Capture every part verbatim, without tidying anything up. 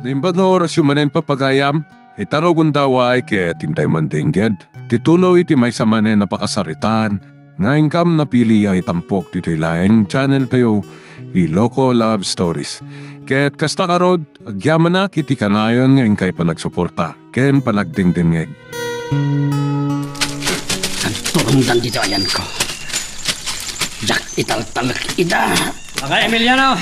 Imbag nga orasyo manen, Papa Gayam, ita no gundaway ket intay mandengngeg ti tuloy ti maysa manen a pakasaritaan nga inkam napili a itampok ditoy laeng channel tayo, Ilocos Love Stories. Ket kasta ngarud, agyamanak iti kanayon nga inkay panagsuporta ken panagdengdengngeg. Nagturongdan ditoy ayanko. Diak italtalek ida. Papa Emiliano!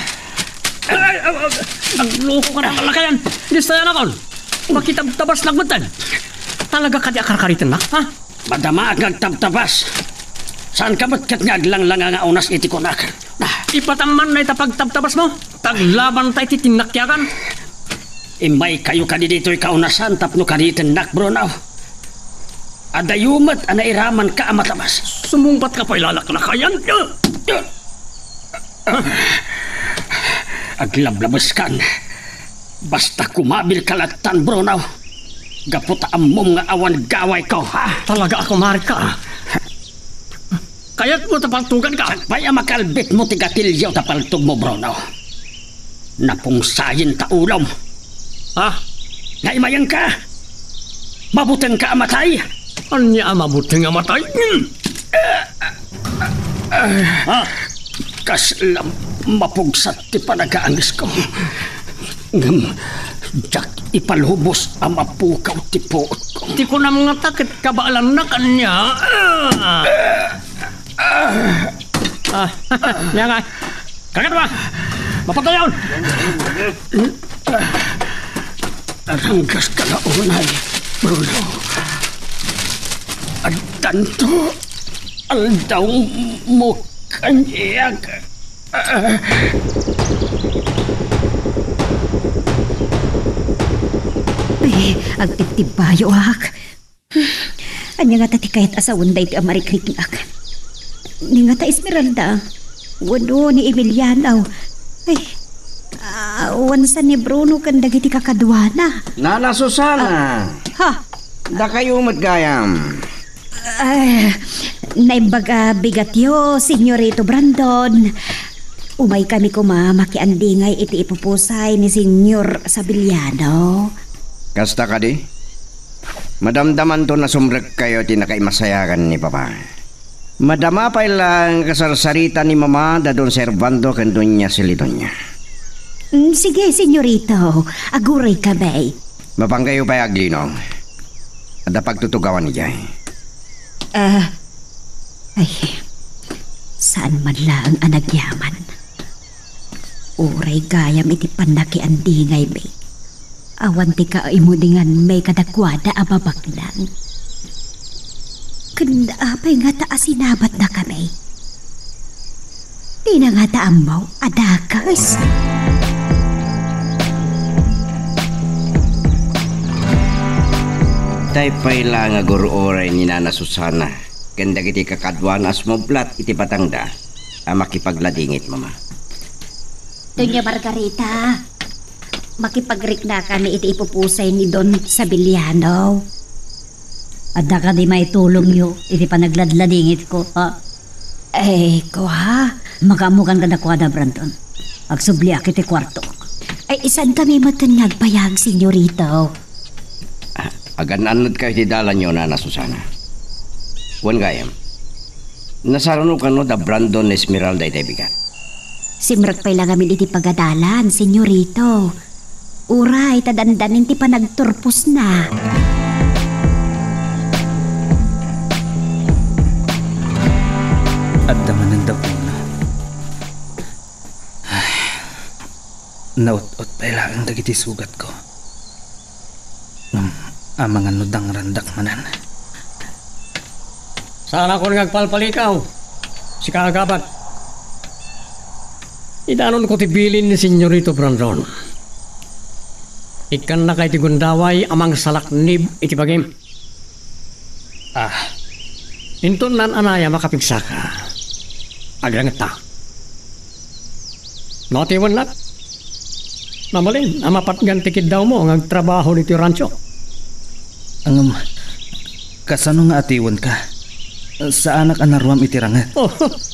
Ay, ay, ay, nagloko ka na, lakayan! Distayan akon! Makitabtabas lang metten! Talaga kadi a karkaritennak, ha? Madamaak nga agtabtabas. Saanka met ket nga aglanglanga nga aunas iti kunak. Ah. Ipatamman na ita pagtabtabas mo. Taglabanta iti tinnakiakan. Immaykayo kadi ditoy kaunasan tapno karitennak, Bruno. Adayo met a nairamanka a matabas. Sumungbat ka pay, lalaknakayan. Aglablabeskan. Basta kumabilka lattan, Bruno. Gapu ta ammom nga awan gawayko, ha? Talaga a kumarit ka, ah. Kayatmo ta paltuganka? Sakbay a makalbitmo ti gatilio ta paltogmo, Bruno. Napungsayen ta ulom. Ah? Naimayenka? Mabutengka a matay? Ania a mabuteng a matay? Hmm. Ah? Kasla mapugsat ti panagaangesko. Ngem diak ipalubos a mapukaw ti puotko. Ti kunam ngata ket kabaelannak ania? Ah! Ah, ania nga? Kakadua! Mapatayon! Aranggaska la unay, Bruno. Addanto aldawmo kaniak. Ay, agtibtibbayoak. Ania ngata ti kayat a sawen daytoy a marikriknak? Ni ngata Esmeralda, wenno ni Emiliano. Ay, awan sa ni Bruno ken dagiti kakaduana. Nana Susana! Ah, ha? Dakayo met gayam. Ah, naimbag a bigatyo, Senyorito Brandon. Umaykami koma makiandingay iti ipupusay ni Senyor Sabiliano. Kasta kadi? Madamdamanto a sumrekkayo ti nakaimasayagan ni Papa. Madama pay la nga kasarsarita ni Mama da Don Servando ken Doña Celidonia. Mm, sige, Senyorito. Aguray kami. Mapankayo pay aglino. Adda pagtutugawan idiay. Ah, ay, saan man laeng a nagyaman. Uray gayam iti pannakiandingaymi, awan ti kaimudinganmi kadakuada a babaknang. Ken apay ngata a sinabatnakami? Dina ngata ammo a dakes. Tay pay la nga gur-uray ni Nana Susana ken dagiti kakaduana a sumublat iti batangda a makipagladingit, Mama. Doña Margarita, makipagriknakami iti ipupusay ni Don Sabiliano. Adda kadi maitulongyo iti panagladladingitko, ha? Ay, kua, makaammokan kadakuada, Brandon. Agsubliak iti kuartok. Ay, saankami met ken nga agbayag, Senyorito. Ah, agan-annadkayo iti dalanyo, Nana Susana. Wen gayam, nasarano kano da Brandon ni Esmeralda itay bigat? Simrek pay la ngamin iti pagadalan, Senyorito. Uray ta dandanin ti panagturposna. Adda manen da Bruno. Ay, naut-ot pay laeng dagiti sugatko. Ngem amangan no dangrandak manen. Saanakon nga agpalpalikaw. Sika a gabat. Idanonko ti bilin ni Senyorito Brandon. Ikkannaka iti gundaway a mangsalaknib iti bagim. Ah, inton naan-anay a makapigsaka, agrangetta. No atiwennak, mabalin a mapatgan ti kiddawmo nga agtrabaho ditoy rancho. Ngem, kasano nga atiwenka? Saanak a naruam iti ranget. Oh,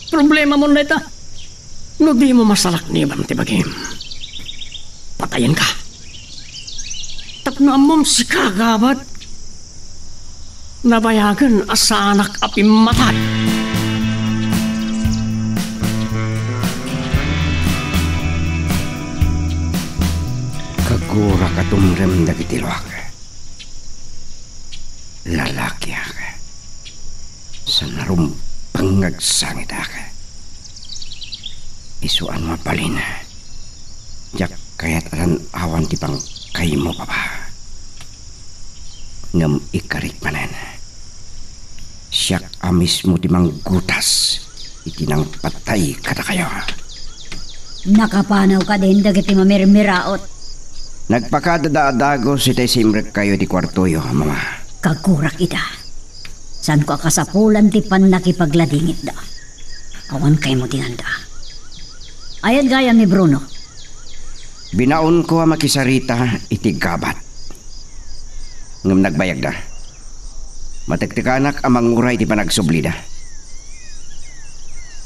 problemamon dayta. No dimo masalakniban ti bagim, patayenka. Tapno ammom, sika, Gabat, nabayagen a saanak a pimmatay. Kagurak a tumrem dagiti luak. Lalakiak. Saan a rumbeng nga agsangitak. Isu a mabalin. Diak kayat a tan-awan ti bangkaymo, Papa. Ngem ikarik manen. Siak a mismo ti manggutas iti nangpatay kadakayo. Nakapanaw kadin dagiti mamirmiraot. Nagpakadadaadagus itay simrekkayo iti kuartoyo, Mama. Kagurak ida. Saanko a kasapulan ti pannakipagladingitda. Awan kaymo ti nanda. Ayan gayam ni Bruno? Binaonko a makisarita iti Gabat. Ngem nagbayagda. Matektekanak a manguray ti panagsublida.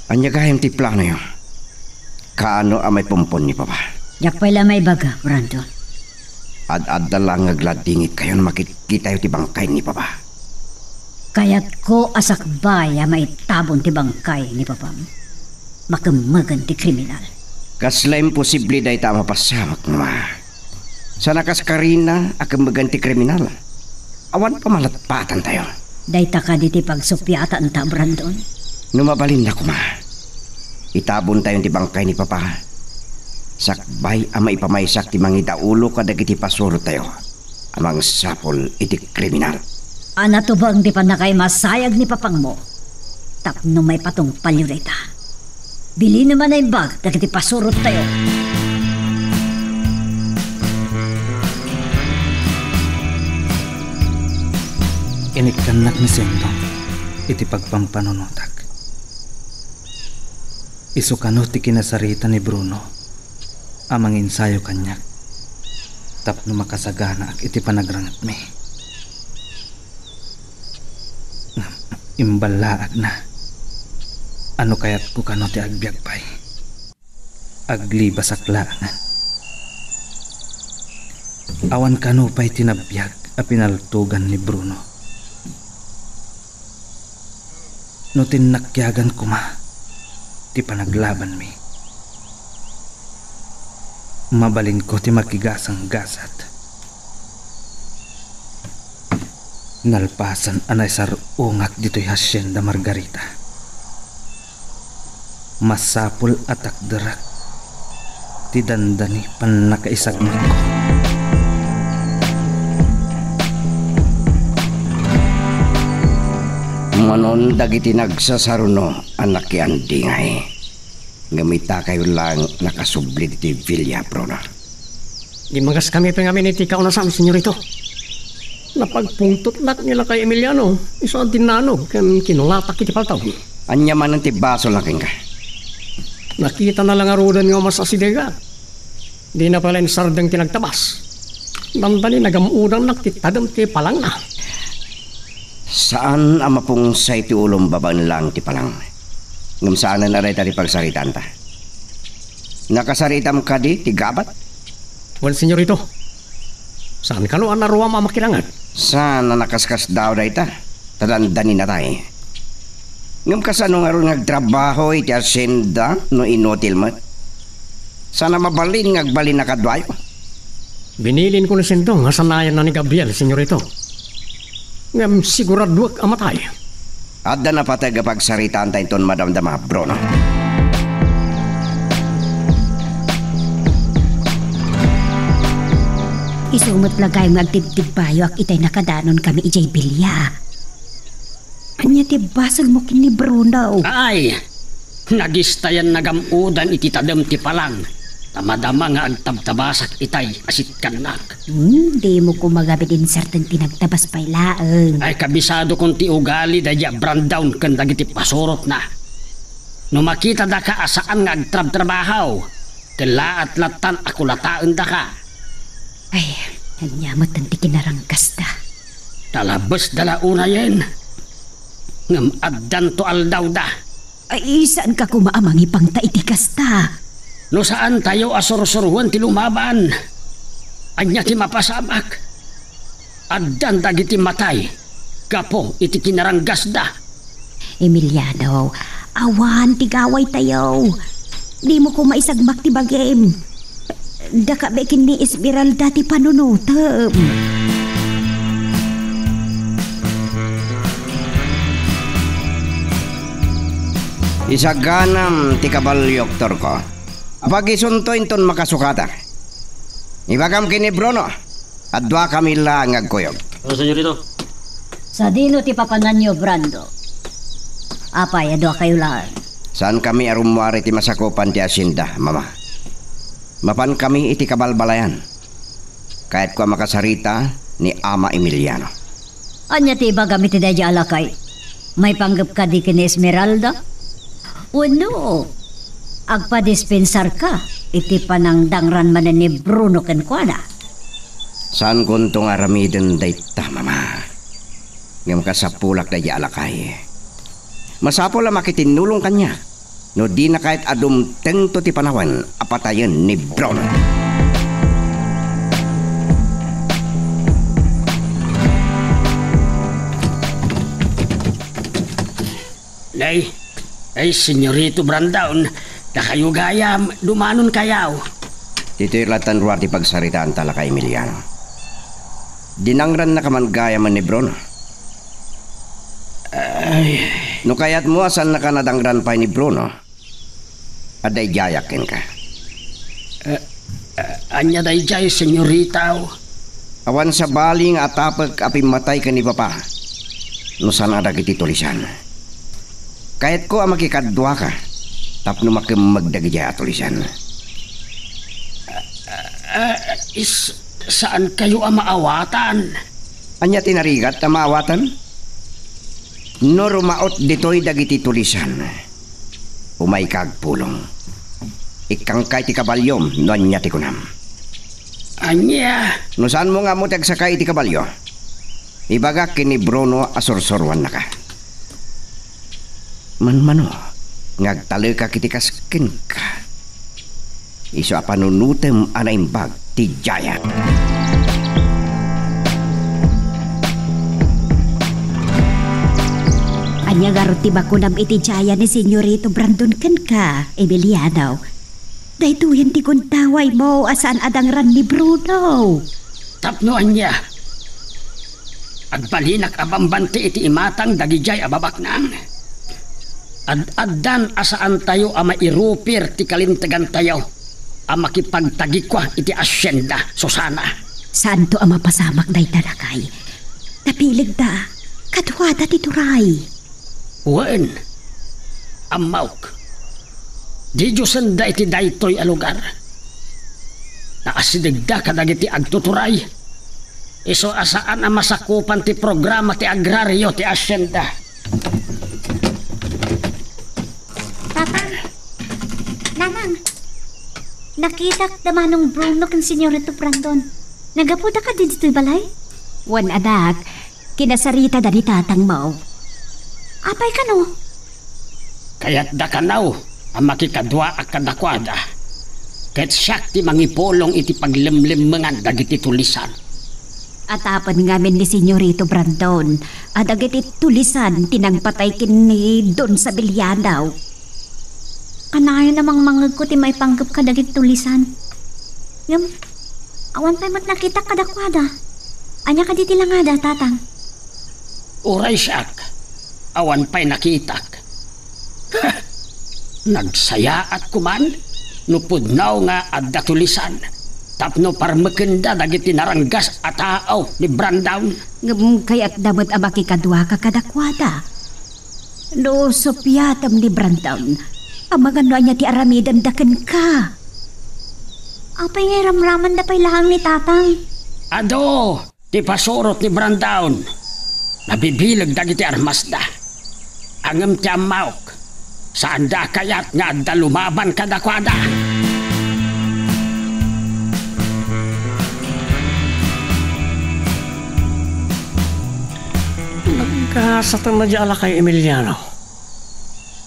Ania gayam ti planoyo? Kaano a maipumpon ni Papa? Diak pay la maibaga, Brandon. Ad-adda la nga agladingitkayo no makitkitayo ti bangkay ni Papa. Kayatko a sakbay a maitabon ti bangkay ni Papam. Makemmegen ti kriminal. Kasla imposible dayta a mapasamak, Mama. Saan a kas karina a kemmegen ti kriminal. Awan pamalatpatantayo. Dayta kadi ti pagsuppiatanta, Brandon? No mabalinna koma, itabontayon ti bangkay ni Papa. Sakbay a maipamaysak ti mangidaulo kadagiti pasurottayo a mangsapul iti kriminal. A natubeng ti pannakaimasayag ni papangmo tapno maipatungpalyo dayta. Bilinem a naimbag dagiti pasurottayo. Inikkannak ni Sendong iti pagpampanunotak. Isu kano ti kinasarita ni Bruno a manginsayo kaniak tapno makasaganaak iti panagrangitmi. Ngem imballaagna a no kayatko kano ti agbiag pay, aglibasak laengen. Awan kano pay ti nabiag a pinaltogan ni Bruno. No tinnakiagan koma ti panaglabanmi, mabalinko ti makigasanggasat. Nalpasan a naisar-ungak ditoy Hacienda Margarita, masapul a takderak ti dandani pannakaisagmekko. Manon dagiti nagsasaruno a nakiandingay, ngem itakayo lang nakasubli ditoy Villa Bruno. Dimmagas kami pay ngamin iti kaunasan, senyorito. Napagpungtotnak ni Lakay Emiliano, isu a dinnanog ken kinulatak iti paltaw. Ania manen ti basolna kenka? Nakitana la ngaruden nga umas a sidega. Dina pay la insardeng ti nagtabas. Dandani nagam-udannak ti tadem ti palangna. Saan a mapungsay ti ulom babaen lang ti palang. Ngem saanen a dayta ti pagsaritanta. Nakasaritam kadi ti Gabat? Wen, senyorito. Saan kano a naruam a makilangen? Saan a nakaskasdaaw dayta, ta dandaninata. Ngem kasano ngarud nga agtrabaho iti hacienda no inutil met? Saan a mabalin nga agbalin a kaduayo? Binilinko ni Sendong a sanayanna ni Gabriel, senyorito. Ngem siguraduek a matay. Adda napateg a pagsaritaanta inton madamdama, Bruno. Isu met la gayam nga agtibtibbayoak itay nakadanon kami idiay Villa. Ania ti basolmo ken ni Bruno? Ay! Nagistayan nagam-udan iti tadem ti palang, ta madama nga agtabtabasak itay a sitkannak. Hmm, dimo koma gabid insarten ti nagtabas pay laeng. Ay, kabisadokon ti ugali daydi a Brandon ken dagiti pasurotna. No makitadaka a saan nga agtrabtrabaho, kellaat lattan a kulataendaka. Ay, ania metten ti kinarangkasda? Talabesda la unayen, ngem addanto aldawda. Ay, saanka koma a mangipangta iti kasta? No saantayo a sursuroen ti lumaban, ania ti mapasamak? Addan dagiti matay gapu iti kinaranggasda. Emiliano, awan ti gawaytayo. Dimo koma isagmak ti bagim. Dakabe ken ni Esmeralda ti panunotem. Isaganam ti kabalio, Turko. Apagisunto inton makasukada. Ibagam ken ni Bruno, adduakami laeng nga agkuyog. O, senyorito. Sadino ti papananyo, Brando? Apay, adduakayo laeng? Saankami a rummuar iti masakupan ti asienda, Mama. Mapankami iti kabalbalayan. Kayatko a makasarita ni Ama Emiliano. Ania ti ibagam iti daydiay a lakay? Maipanggep kadi ken ni Esmeralda? Wenno, agpadispensarka iti panangdangran manen ni Bruno kenkuana? Saankonto nga aramiden dayta, Mama. Ngem kasapulak daydiay a lakay. Masapul a makitinnulong kaniak no dina kayat a dumtengto ti panawen a patayen ni Bruno. Nay, ay, Senyorito Brandon, dakayo gayam, dumanonkayaw. Ditoy latta ruar ti pagsaritaanta, lakay Emiliano. Dinangrannaka man gayam ni Bruno. Ay. No kayatmo a saannaka nadangran pay ni Bruno, adda idiayak kenka. Eh, eh, ania daydiay, senyorita? Awan sabali nga atapek a pimmatay ken ni Papa no saan a dagiti tulisan. Kayatko a makikaduaka tapno makemmeg dagidiay a tulisan. Eh, is-, saankayo a maawatan? Ania ti narigat a maawatan? No rumaot ditoy dagiti tulisan, umayka agpulong. Ikkangka iti kabaliom no ania ti kunam. Ania? No saanmo nga ammo ti agsakay iti kabalio, ibagak ken ni Bruno a sursuroannaka. Manmano nga agtalekak iti kas kenka. Isu a panunotem a naimbag ti Giant. Ania ngarud ti makunam iti Giant ni Senyorito Brandon kenka, Emiliano? Daytoyen ti gundawaymo a saan a dangran ni Bruno. Tapno ania? Agbalinak a bambanti iti imatang dagidiay a babaknang. Ad-addan a saantayo a mairupir ti kalintegantayo a makipagtagikua iti Hacienda Susana. Saanto a mapasamak dayta, lakay. Napilegda, kaduada ti turay. Wen, ammaok. Didiosenda iti daytoy a lugar. Naasidegda kadagiti agtuturay. Isu a saan a masakupan ti programa ti agrario ti Hacienda. Tatang, Nanang, nakitak da Manong Bruno ken Senyorito Brandon. Naggapuda kadi ditoy balay? Wen, anak, kinasaritada ni tatangmo. Apay kano? Kayatda kano a makikaduaak kadakuada, ket siak ti mangipulong iti paglemlemmengan dagiti tulisan. Atapen ngamin ni Senyorito Brandon a dagiti tulisan ti nangpatay ken ni Don Sabiliano. Kanayon a mangmangegko ti maipanggep kadagiti tulisan. Ngem, awan pay met nakitak kadakuada. Ania kadi ti langada, Tatang? Uray siak, awan pay nakitak. Nagsayaat koman no pudno nga adda tulisan tapno parmekenda dagiti naranggas a tao ni Brandon. Ngem kayatda met a makikaduaka kadakuada. No suppiatem ni Brandon, amangan no ania ti aramidenda kenka. Apay nga iramramanda pay laeng ni Tatang? Adu ti pasurot ni Brandon. Nabibileg dagiti armasda. Ngem ti ammaok, saanda a kayat nga adda lumaban kadakuada. Nagkasatanna diay a lakay, Emiliano.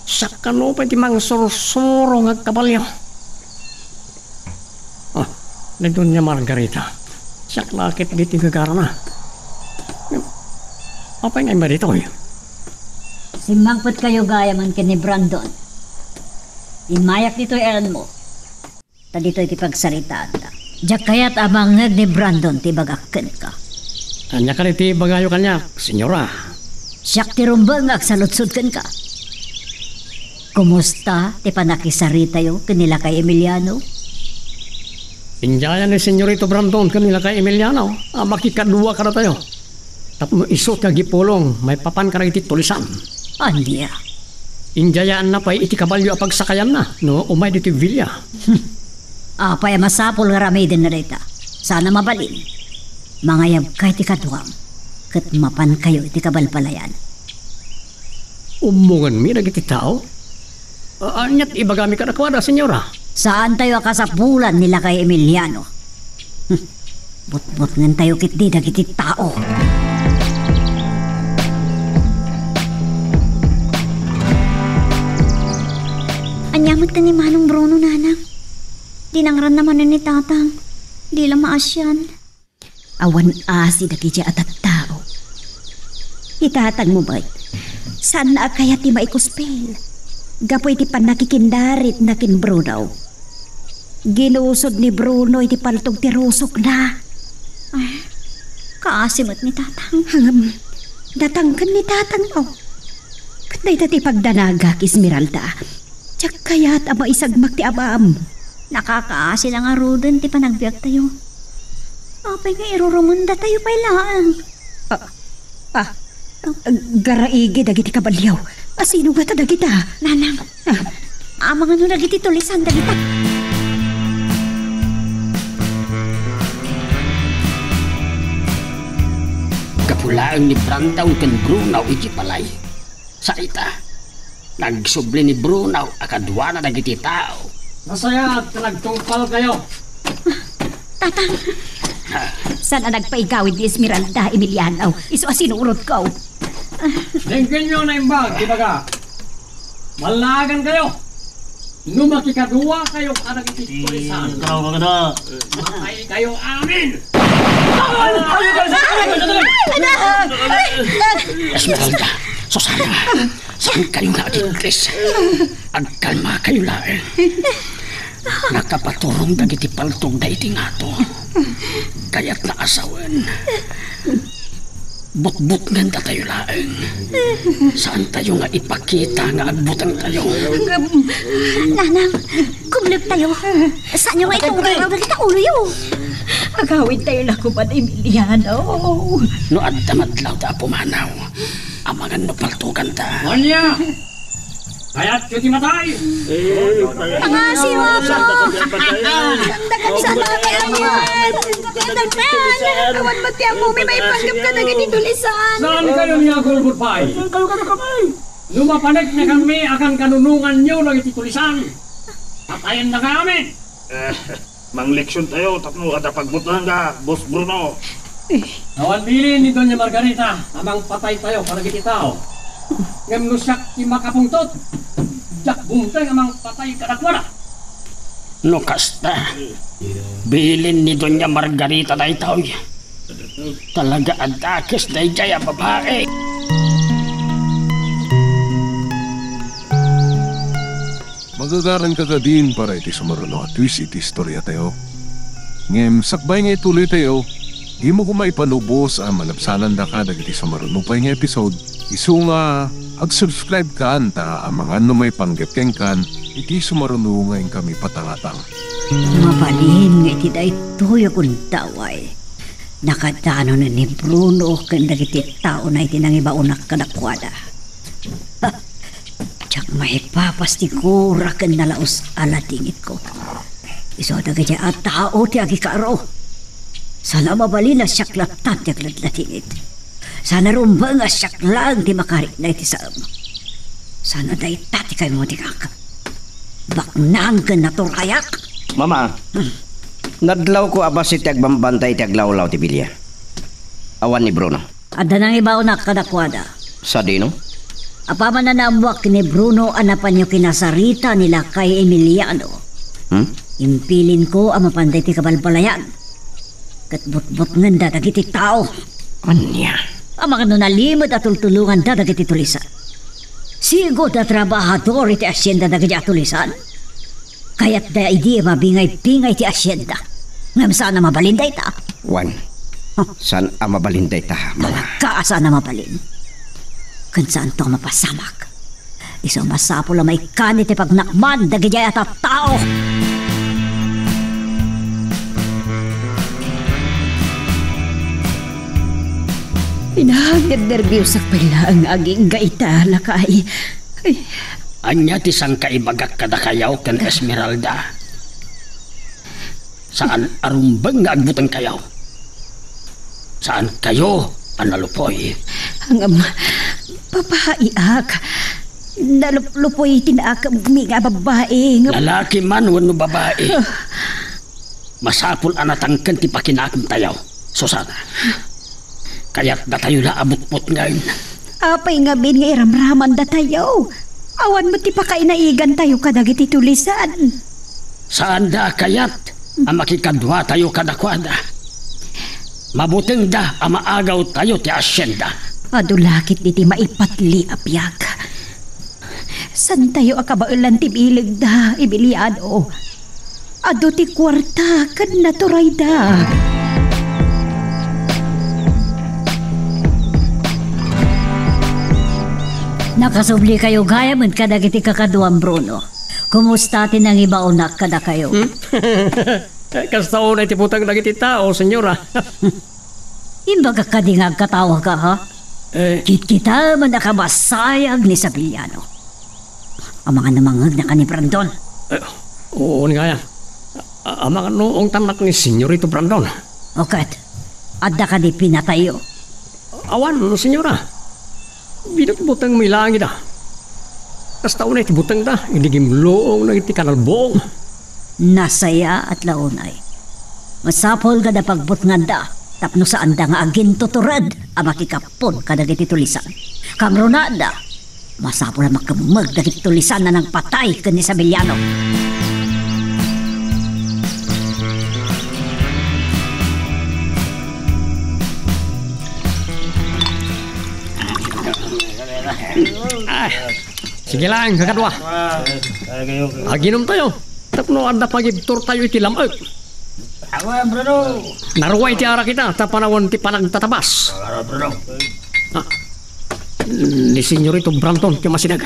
Siak kano pay ti mangsursuro nga agkabalio. Ah, ni Doña Margarita. Siak la ket ditoy gagarana. Apay nga immay ditoy? Simmangpetkayo gayamen ken ni Brandon. Immayak ditoy, Elmo. Ta ditoy ti pagsaritaanta. Diak kayat a mangngeg ni Brandon ti ibagak kenka. Ania kadi ti ibagayo kaniak, senyora? Siak ti rumbeng nga agsaludsod kenka. Kumusta ti pannakisaritayo ken ni Lakay Emiliano? Inyaya ni Senyorito Brandon ken ni Lakay Emiliano a makikadua kadatayo. Tapno isu ti agipulong maipapan kadagiti tulisan. Ania? Inyayaanna pay iti kabalio a pagsakayanna no umay ditoy villa. Hmm. Apay a masapul nga aramidenna dayta? Saan a mabalin. Mangayabka iti kaduam, ket mapankayo iti kabalbalayan. Ummongenmi dagiti tao? A-, ania ti ibagami kadakuada, senyora? Saantayo a kasapulan ni Lakay Emiliano. Hmm. Butbutngentayo ketdi dagiti tao. Ania met ti ni Manong Bruno, nanang? Dinangranna manen ni tatang. Di la maasian. Awan asi dagidiay a tattao. Ni tatangmo met, saanna a kayat ti maikuspil. Gapu iti pannakikindaritna ken Bruno. Ginusod ni Bruno iti paltog ti rusokna. Ay, kaasi met ni tatang. Ngem, datang ken ni tatangmo. Ket dayta ti pagdanagak, Esmeralda. Diak kayat a maisagmak ti amam. Nakakaasi la ngaruden ti panagbiagtayo. Apay nga irurumendatayo pay laeng? Ah, ah, garaigi dagiti kabalio. Asino ngata dagita? Nanang, ah, amangano dagiti tulisan dagita? Gapu laeng ni Brandon ken Bruno iti balay. Sa ita, nagsubli ni Bruno a kaduana dagiti tao. Nasayaat ta nagtungpalkayo. Tatang, saan a nagpaigawid ni Esmeralda, Emiliano? Isu a sinurotko. Denggenyo, naimbag, ibaga. Mallagankayo. No makikaduakayo kadagiti pulisan, ikaw, magda. Mataykayo amin! Esmeralda, Susana, saankayo nga agiglis? Agkalmakayo laeng. Nakapaturong dagiti paltogda iti ngato. Kayatna a sawen. Butbutngandatayo laeng. Saantayo nga ipakita nga agbutengtayo. Nanang, kumlektayo. Saanyo nga itungturaw dagiti uloyo? Agawidtayo la koma, Emiliano. No adda madlaw ti Apo Manaw, amangan no paltoganta. Ania? Kayatyo ti matay? Pangasiwa ko! Dakdakam sa matay mo! Awan met ti ammomi maipanggep kadagiti tulisan! Saankayo nga agulbod pay? Saankayo kadakami? No mapaneknekanmi a kankanunonganyo dagiti tulisan, patayennakami amin! Eh, mangleksiontayo tapno adda pagbutengka, Boss Bruno. Awan bilin ni Doña Margarita a mangpataytayo kadagiti tao. Ngem no siak ti makapungtot, diak bumteng a mangpatay kadakuada. No kasta, bilin ni Doña Margarita daytoy. Talaga a dakes daydiay a babai. Magagaranka kadin para iti sumaruno a twist iti istoriatayo. Ngem sakbay nga ituloytayo, dimo koma ipanubos a malabsanandaka dagiti sumaruno pay nga episode, isu nga ag-subscribe kan ta amangan no maipanggep kenkan iti sumaruno nga inkami patangatang. Mabalin nga iti daytoy a gundaway, nakadanonen ni Bruno ken dagiti taona iti nangibaonak kadakuada. Diak maipapas ti gura ken nalaus a ladingitko. Isu dagiti a tao ti agikaro. Saan a mabalin a siak latta ti agladladingit. Saan a rumbeng a siak laeng ti makarikna iti saem. Saan a dayta ti kaimudingak. Baknang ken naturayak. Mama, hmm, nadlawko a bassit ti agbambantay iti aglawlaw ti bilia. Awan ni Bruno. Adda nangibaonak kadakuada. Sadino? Apaman a naammoak ni Bruno a napanyo kinasarita ni lakay Emiliano, hmm? Impilinko a mapan daytoy kabalbalayan. Ket butbutngenda dagiti tao. Ania? Amangan no nalimed a tultulonganda dagiti tulisan. Sigud a trabahador iti asienda dagiti a tulisan. Kayatda idi a mabingay-bingay ti asienda. Ngem saan a mabalin dayta. Wen, saan a mabalin dayta, mama. Talaga a saan a mabalin. Ken saanto a mapasamak. Isu a masapul a maikkan iti pagnakman dagiti a tattao. Ina, nernerbiosak pay laeng nga agingga ita, lakay. Ay. Ania ti sangkaibagak kadakayo ken Esmeralda? Saan a rumbeng nga agbutengkayo. Saankayo a nalupoy. Ngem, babaiak. Naluplupoy ti naakemmi nga babai, ngem Lalaki man wenno babai. Ah. Masapul a natangken ti pakinakemtayo, Susana. Kayatdatayo la a butbutngen. Apay ngamin nga iramramandatayo? Awan met ti pakainaigantayo kadagiti tulisan. Saanda a kayat a makikaduatayo kadakuada. Mabutengda a maagawtayo ti asienda. Adu la ketdi ti maipatli a biag. Saantayo a kabaelan ti bilegda, Emiliano. Adu ti kuarta ken naturayda. Nakasublikayo gayam kadagiti kakaduam, Bruno. Kumusta ti nangibaonak kadakayo? Hmm? Kasta unay ti buteng dagiti tao, senyora. Imbagak kadi nga agkatawag ka, ha? Eh. Kitkitaem a nakamasayag ni Sabillano. Amangan no mangngegnaka ni Brandon. Eh, oo, ni Gaya. A-, amangan no ungtannak ni Senyorito Brandon. O ket, adda kadi pinatayyo? Awan, senyora. Binutbuteng mi laeng ida. Kasta unay ti butengda, idi gimluong dagiti kanalbuong. Nasayaat la unay. Masapul nga napagbutnganda tapno saanda nga agintutured a makikappon kadagiti tulisan. Kangrunada, masapul a makemmeg dagiti tulisan a nangpatay ken ni Sabillano. Ah, sige lang, kakadua. Aginomtayo. Tapno adda pagibturtayo iti lam-ek. Awa, Bruno. Naruay ti arak ita, ta panawen ti panagtatabas. Awa, Bruno. Ah, ni Senyorito Brandon ti masideg.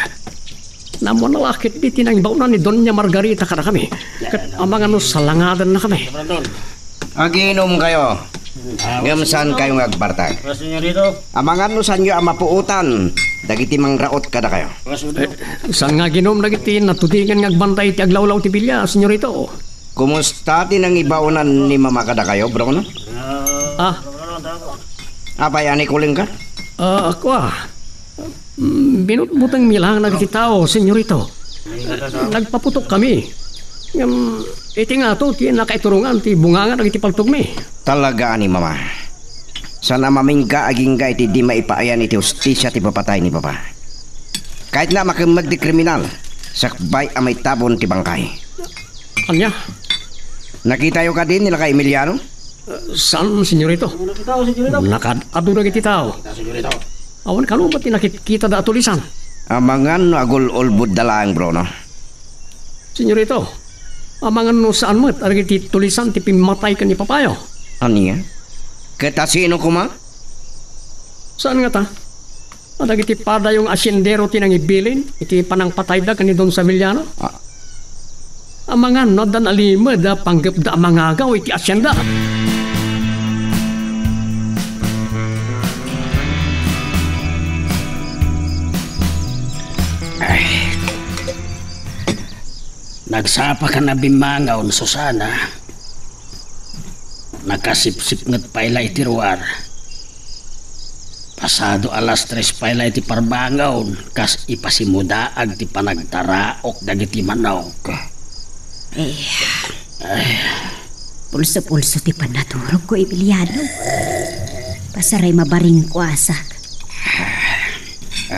Nammo na lakit di ti nangibaonan ni Doña Margarita kadakami. Ket amangan no salangadannakami. Aginomkayo. Ngem saankayo nga agbartek. Senyorito. Amangan no saanyo a mapuotan dagiti mangraot kadakayo. Eh, saan nga aginom dagiti natudingan nga agbantay iti aglawlaw ti bilia, senyorito? Kumusta ti nangibaonan ni Mama kadakayo, Bruno? Ah. Apay, ani kuling ka? Ah, ako, ah. Mm, binutbuteng mi lang dagiti tao, senyorito. Nagpaputok kami. Ngem, iti ngato ti nakaiturongan ti bunganga dagiti paltogmi. Talaga ni Mama. Saan a mamingga agingga iti di maipaayan iti hustisia ti papatay ni Papa. Kayatna a makemmeg ti kriminal, sakbay a maitabon ti bangkay. Ania? Nakitayo kadi ni Lakay Emiliano? Eh, saan, senyorito? Nakitaw, senyorito. Nakaad-adu dagiti tao. Senyorito. Awan kano met ti nakitkitada a tulisan? Amangan no agul-ulbodda laeng, Bruno. Senyorito, amangan no saan met a dagiti tulisan ti pimmatay ken ni Papayo. Ania? Ket a sino koma? Saan ngata? Dagiti padayo nga asiendero ti nangibilin iti panangpatayda ken ni Don Saviliano. Ah. Amangan no adda nalimed a panggepda a mangagaw iti asienda. Ay. Nagsapa ka na bimmangaw, Susana. Nakasipsipnget pay la iti ruar. Pasado alas tres pay la iti parbangon, kas ipasimudaag ti panagtaraok dagiti manok. Eh, ay. Pulso-pulso ti pannaturogko, Emiliano. Pasaray mabaringko, asak.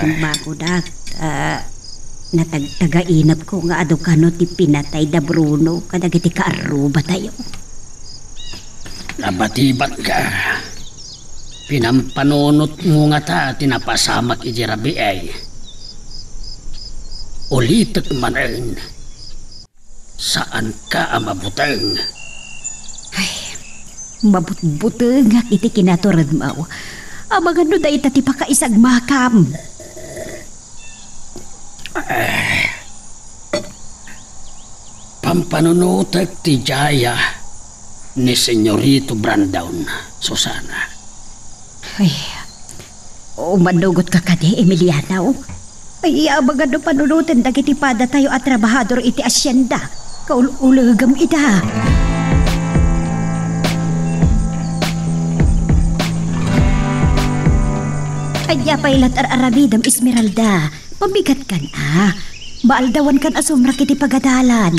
Imbagodak, ah, natagtagainepko nga adu kano ti pinatay da Bruno kadagiti kaarrubatayo. Nabatibat ka. Pinampanunotmo ngata ti napasamak iti rabii. Ulitek manen, saanka a mabuteng. Ay, mabutbutengak iti kinaturedmo. Amangan no dayta ti pakaisagmakam. Eh, pampanunotek ti jaya ni Senyorito Brandon, Susana. Ay, umanugotka kadi, Emiliano? Ay, amangan no panunoten dagiti padatayo a trabahador iti asienda. Kaul-ulegem ida. Ania pay la ti ar-aramidem, Esmeralda? Mabigatkan a. Maaldawankan a sumrek iti pagadalan.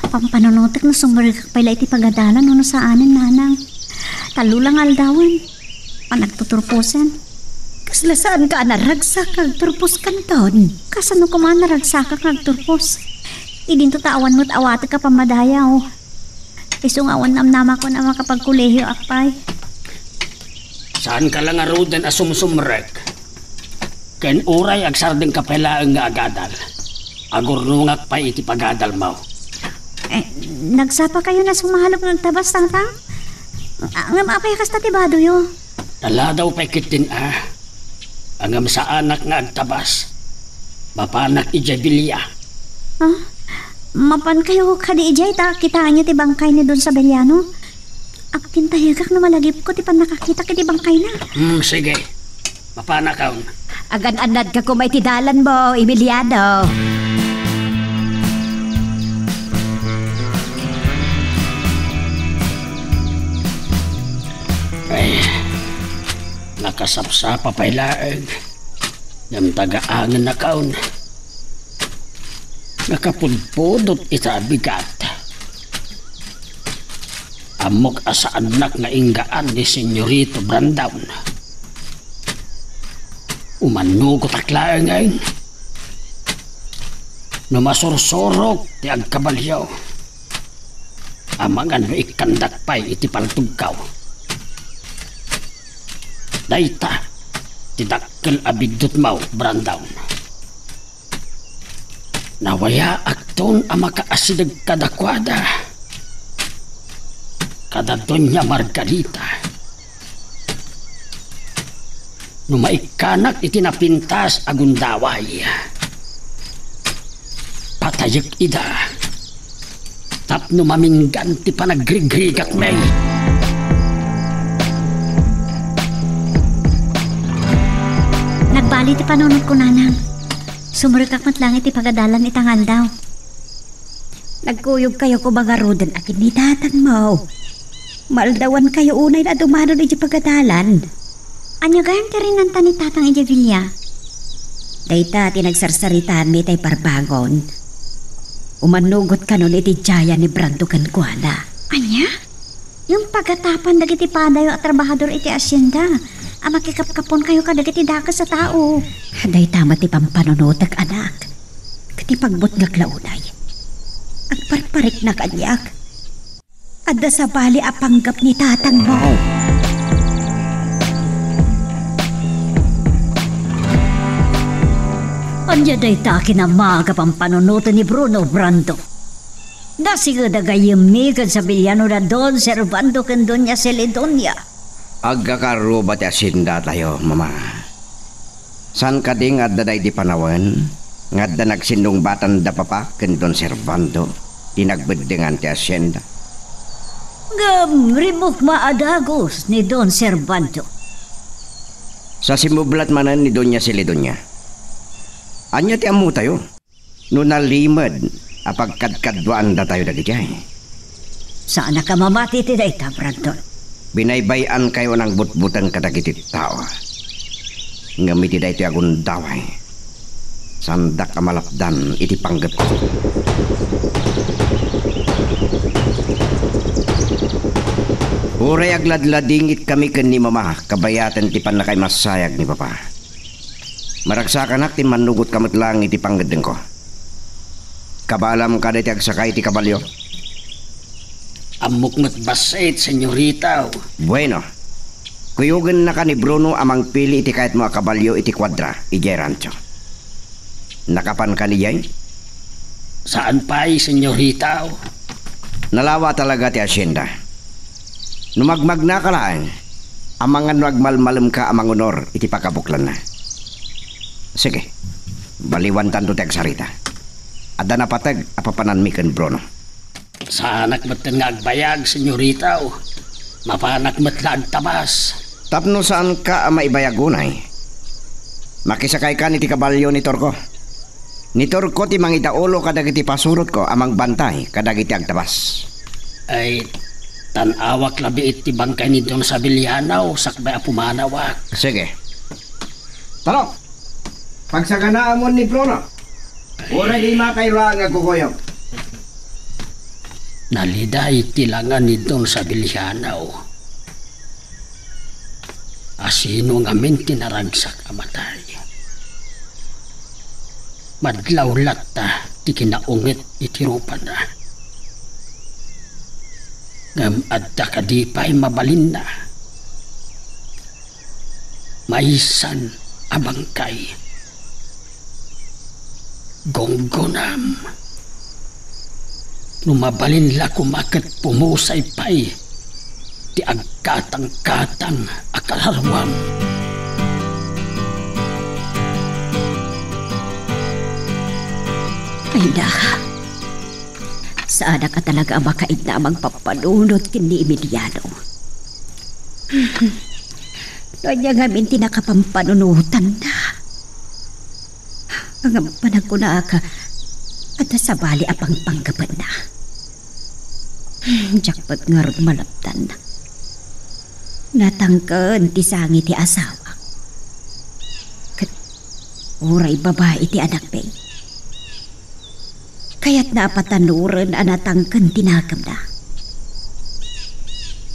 Pampanunotek no sumrekak pay la iti pagadalan wenno saanen, nanang. Tallo la nga aldawen. Panagtuturposen. Kasla saanka a naragsak nga agturpos kanton? Kasano koma a naragsakak nga agturpos? Idinto ta awan met awatek a pammadayaw. Isu nga awan namnamakon a makapagkolehioak pay. Saanka la ngaruden a sumsumrek. Ken uray agsardengka pay laeng nga agadal, agurnongak pay iti pagadalmo. Eh, nagsapakayon a sumalok nga agtabas, Tatang? A-, ngem apay a kasta ti badoyo? Taladaw pay ketdin a. Ngem saanak nga agtabas. Mapanak idiay bilia. Ha? Mapankayo kadi idiay ta kitaenyo ti bangkay ni Don Sabeliano? Agpintayegak no malagipko ti pannakakitak iti bangkayna. Hmm, sige. Mapanakon. Agan-annadka koma iti dalanmo, Emiliano. Ay, nakasapsapa pay laeng. Ngem tagaangennakon. Nakapudpudot ita a bigat. Ammok a saannak nga inggaan ni Senyorito Brandon. Umanugotak laengen no masursurok ti agkabalio. Amangan no ikkandak pay iti paltogko. Dayta ti dakkel a biddutmo, Brandon. Nawayaakton a makaasideg kadakuada, kada Doña Margarita. No maikkanak iti napintas a gundaway, patayek ida tapno maminggan ti panagrigrigakmi. Nagbali ti panunotko, nanang. Sumrekak met laeng iti pagadalan ita nga aldaw. Nagkuyogkayo koma ngaruden a ken ni tatangmo. Maaldawankayo unay a dumanon idiay pagadalan. Ania gayam ti rinanta ni tatang idiay bilia? Dayta ti nagsarsaritaanmi itay parbangon. Umanugot kanon iti jaya ni Brando kenkuana. Ania? Ngem pagatapan dagiti padayo a trabahador iti asienda a makikapkaponkayo kadagiti dakes a tao. Dayta met ti pampanunotek, anak. Ket ipagbutngak la unay. Agparpariknak kaniak. Adda sabali a panggep ni tatangmo. Ania dayta a kinamaga pampanunoten ni Bruno, Brando? Nasingeda gayyemmi ken Sabeliano da Don Servando ken Doña Celedonia. Agkakaruba ti asiendatayo, Mama. Saan kadi nga adda daydi panawen nga adda nagsinnungbatan da Papa ken Don Servando ti nagbeddengan ti asienda? Ngem rimmukma a dagus ni Don Servando. Sa simmublat manen ni Doña Celedonia. Ania ti ammotayo? No nalimed a pagkadkaduaandatayo dagidiay. Saanak a mamati iti dayta, Brandon. Binaybay-ankayo a nangbutbuteng kadagiti tao. Ngem iti daytoy a gundaway, saandak a malapdan iti panggepko. Uray agladladingitkami ken ni Mama kabayaten ti pannakaimassayag ni Papa. Maragsakanak ti mannugotka met laeng iti pangngeddengko. Kabaelam kadi ti agsakay iti kabalio? Ammok met bassit, senyorita. Bueno. Kuyogennaka ni Bruno a mangpili iti kayatmo a kabalio iti kuadra idiay rancho. Nakapanka idiay? Saan pay, senyorita. Nalawa talaga ti asienda. No magmagnaka laeng, amangan no agmalmalemka a mangunor iti pakabuklanna. Sige, baliwantanto ti agsarita. Adda napateg a papananmi ken Bruno. Saanak metten nga agbayag, senyorita. Mapanak met la agtabas. Tapno saanka a maibayag unay, makisakaykan iti kabalio ni Turco. Ni Turco ti mangidaulo kadagiti pasurotko a mangbantay kadagiti agtabas. Ay, tan-awak labi iti bangkay ni Don Sabeliano sakbay a pumanawak. Sige. Turco, pagsaganaamon ni Bruno. Uray di makairuan nga agkukuyog. Naliday ti langa ni Don Sabeliano. Asino ngamin ti naragsak a matay? Madlaw latta ti kinaunget iti rupana. Ngem adda kadi pay mabalinna? Maysan a bangkay. Gunggonam. No mabalin la koma ket pumusay pay ti agkatangkatang a kararwam. Ay, da. Saanak a talaga a makaidna a mangpampanunot ken ni Emiliano. No ania ngamin ti nakapampanunotanna? Ngem panagkunak, adda sabali a pangpanggepenna. Diak met ngarud malabtan. Natangken ti sangi ti asawak. Ket uray babai ti anakmi. Kayatna a patanoren a natangken ti nakemna.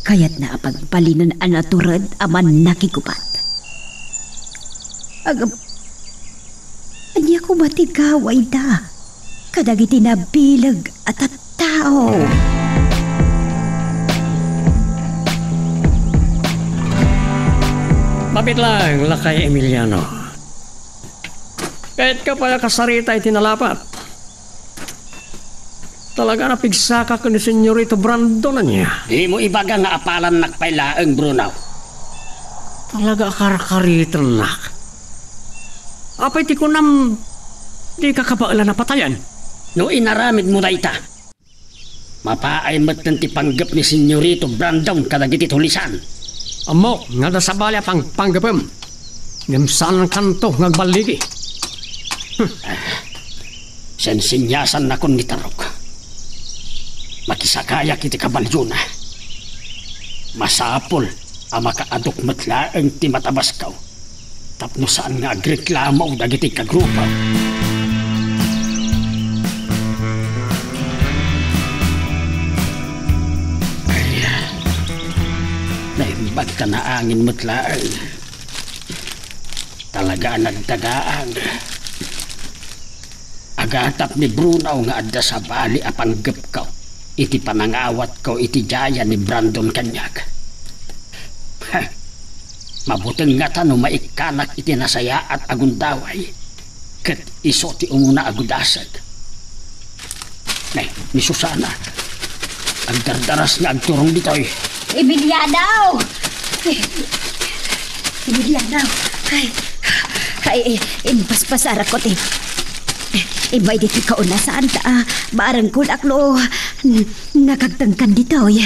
Kayatna a pagbalinen a natured a mannakigubat. Agam-, ania koma ti gawayda kadagiti nabileg a tattao? Mapit laeng, Lakay Emiliano. Kayatka pay a kasarita iti nalapat. Talaga a napigsakak ken ni Senyorito Brandon ania? Dimo ibaga nga apalannak pay laeng, Bruno. Talaga a karkaritennak. Apay ti kunam, dika kabaelan a patayen? No inaramidmo dayta, mapaay metten ti panggep ni Senyorito Brandon kadagiti tulisan. Ammok nga adda sabali a pangpanggepem, ngem saankanto nga agballigi. Hmm. Ah, sensenniasannakon ni Tarok. Makisakayak iti kabaliona. Masapul a makaadok met laeng ti matabasko. Tapno saan nga agreklamo dagiti kagrupa. Ay, naimbag ta naangin met laeng. Talaga a nagdagaang. Agatap ni Bruno nga adda sabali a panggepko iti panangawatko iti daya ni Brandon kaniak. Heh, mabuteng ngata no maikkanak iti nasayaat a gundaway ket isu ti umuna a gudasek. Ay, ni Susana, agdardaras nga agturong ditoy. Emiliano! Emiliano! Ay, ay, eh, impaspasarakko ti. Immay ditoy kauna, saan ta, ah, bareng kunak no, n-, nakagtengkan ditoy.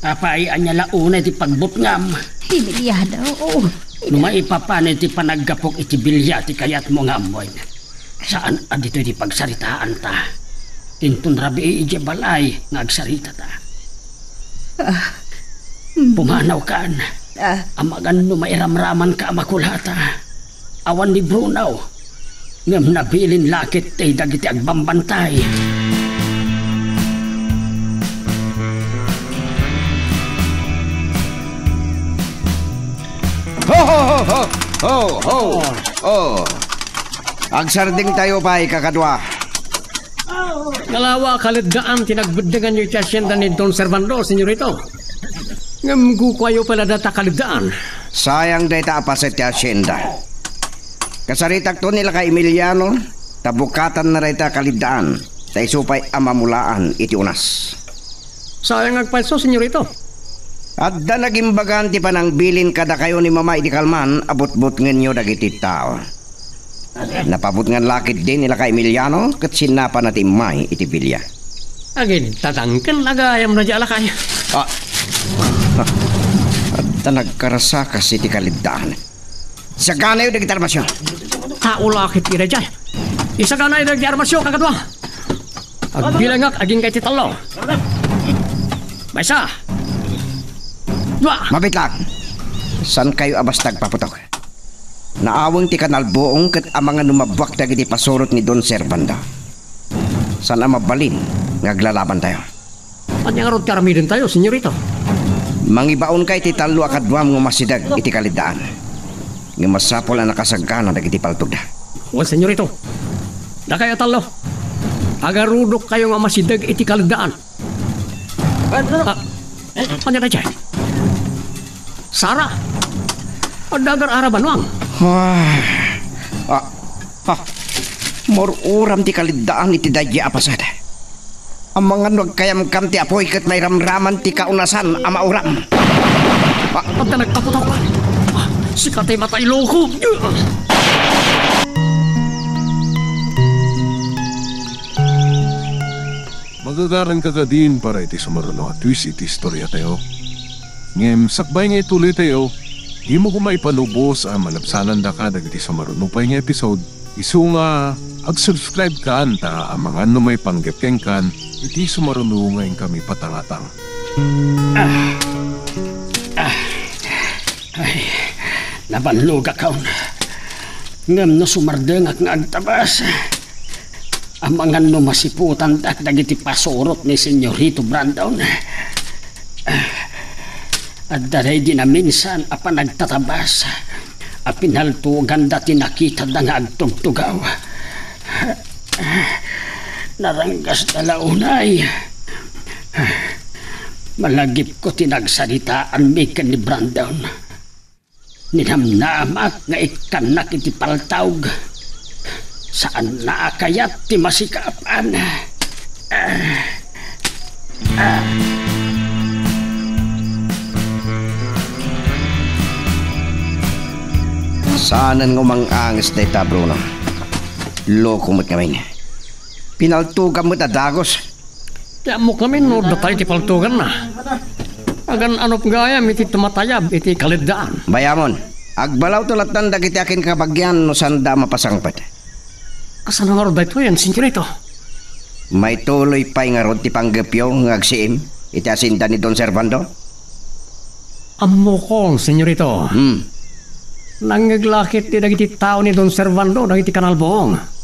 Apay, ania la unay ti pagbutngam? Emiliano, oo. No maipapan iti panaggapok iti bilia ti kayatmo nga ammoen. Saan a ditoy ti pagsaritaanta. Inton rabii idiay balay nga agsaritata. Ah. Pumanawkan. Ah. Amangan no mairamramanka a makulata. Awan ni Bruno. Ngem nabilin la ketdi dagiti agbambantay. Ho, ho, ho, ho! Ho, ho, ho! Oh. Agsardengtayo pay, kakadua. Nalawa a kaledaan ti nagbeddenganyo iti asienda ni Don Servando, senyorito. Ngem kukuayo pay la dayta a kaleddaan. Sayang dayta a paset ti hasienda. Kasaritakto ni lakay Emiliano, ta bukatanna dayta a kaleddaan, ta isu pay a mamulaan iti unas. Sayang agpayso, senyorito. Adda nagimbagan ti panangbilin kadakayo ni Mama idi kalman a butbutngenyo dagiti tao. Napabutngan la ketdi ni lakay Emiliano ket sinnapana ti immay iti bilia. Agin, tatangken agayam na di alakay. Ah. Adda nagkarasakas iti kaleddaan. Saganayo dagiti armasyo. Tao la ketdi daydiay. Isaganayo dagiti armasyo, kakadua. Agbilangak agingga iti tallo. Maysa. Dua. Mabitlang. Saan kayo a basta agpaputok? Naaweng ti kanalbuong ket amangan no mabuak dagiti pasurot ni Don Servando. Saan a mabalin nga aglalabantayo. Ania ngarud ti aramidentayo, senyorito? Mangibaonka iti tallo a kaduam nga umasideg iti kaleddaan. Ngem masapul a nakasagana dagiti paltogda. Wen, senyorito. Dakayo a tallo. Agarudokkayo nga umasideg iti kaleddaan. Ah, ania daydiay? Sara! Adda agar-araban, Wang. Ah, ah, ah. Maur-uram ti kaleddaan iti daydiay a paset. Amangan no agkayamkam ti apuy ket mairamraman ti kaunasan a mauram. Ah. Adda nagpaputok. Ah, sika ti matay, loko. Magagaranka kadin para iti sumaruno a twist iti istoriatayo. Ngem sakbay nga ituloytayo, dimo koma ipanubos a malabsanandaka dagiti sumaruno pay nga episode, isu nga ag-subscribe kan ta amangan no maipanggep kenkan iti sumaruno nga inkami patangatang. Ah. Ah. Ay, nabannogakon. Ngem no sumardengak nga agtabas, amangan no masiputandak dagiti pasurot ni Senyorito Brandon. Adda daydi naminsan a panagtatabas a pinaltoganda ti nakitada nga agtugtugaw. Naranggasda la unay. Malagipko ti nagsaritaanmi ken ni Brandon. Ninamnamak nga ikkannak iti paltawg. Saanna a kayat ti masikapan. Ah. Ah. Saanen nga umang-anges dayta, Bruno. Loko met ngamin. Pinaltogam met a dagus. Ti ammok ngamin no datay ti paltoganna. Agan-anop gayam iti tumatayab iti kaleddaan. Bayamon, agbalawto lattan dagiti akinkabagian no saanda a mapasangpet. Kasano ngarud daytoyen, Senyorito? Maituloy pay ngarud ti panggepyo nga agsiim iti asinda ni Don Servando? Ammokon, Senyorito. Hmm. Nangngeg la ketdi dagiti tao ni Don Servando dagiti kanalbuong.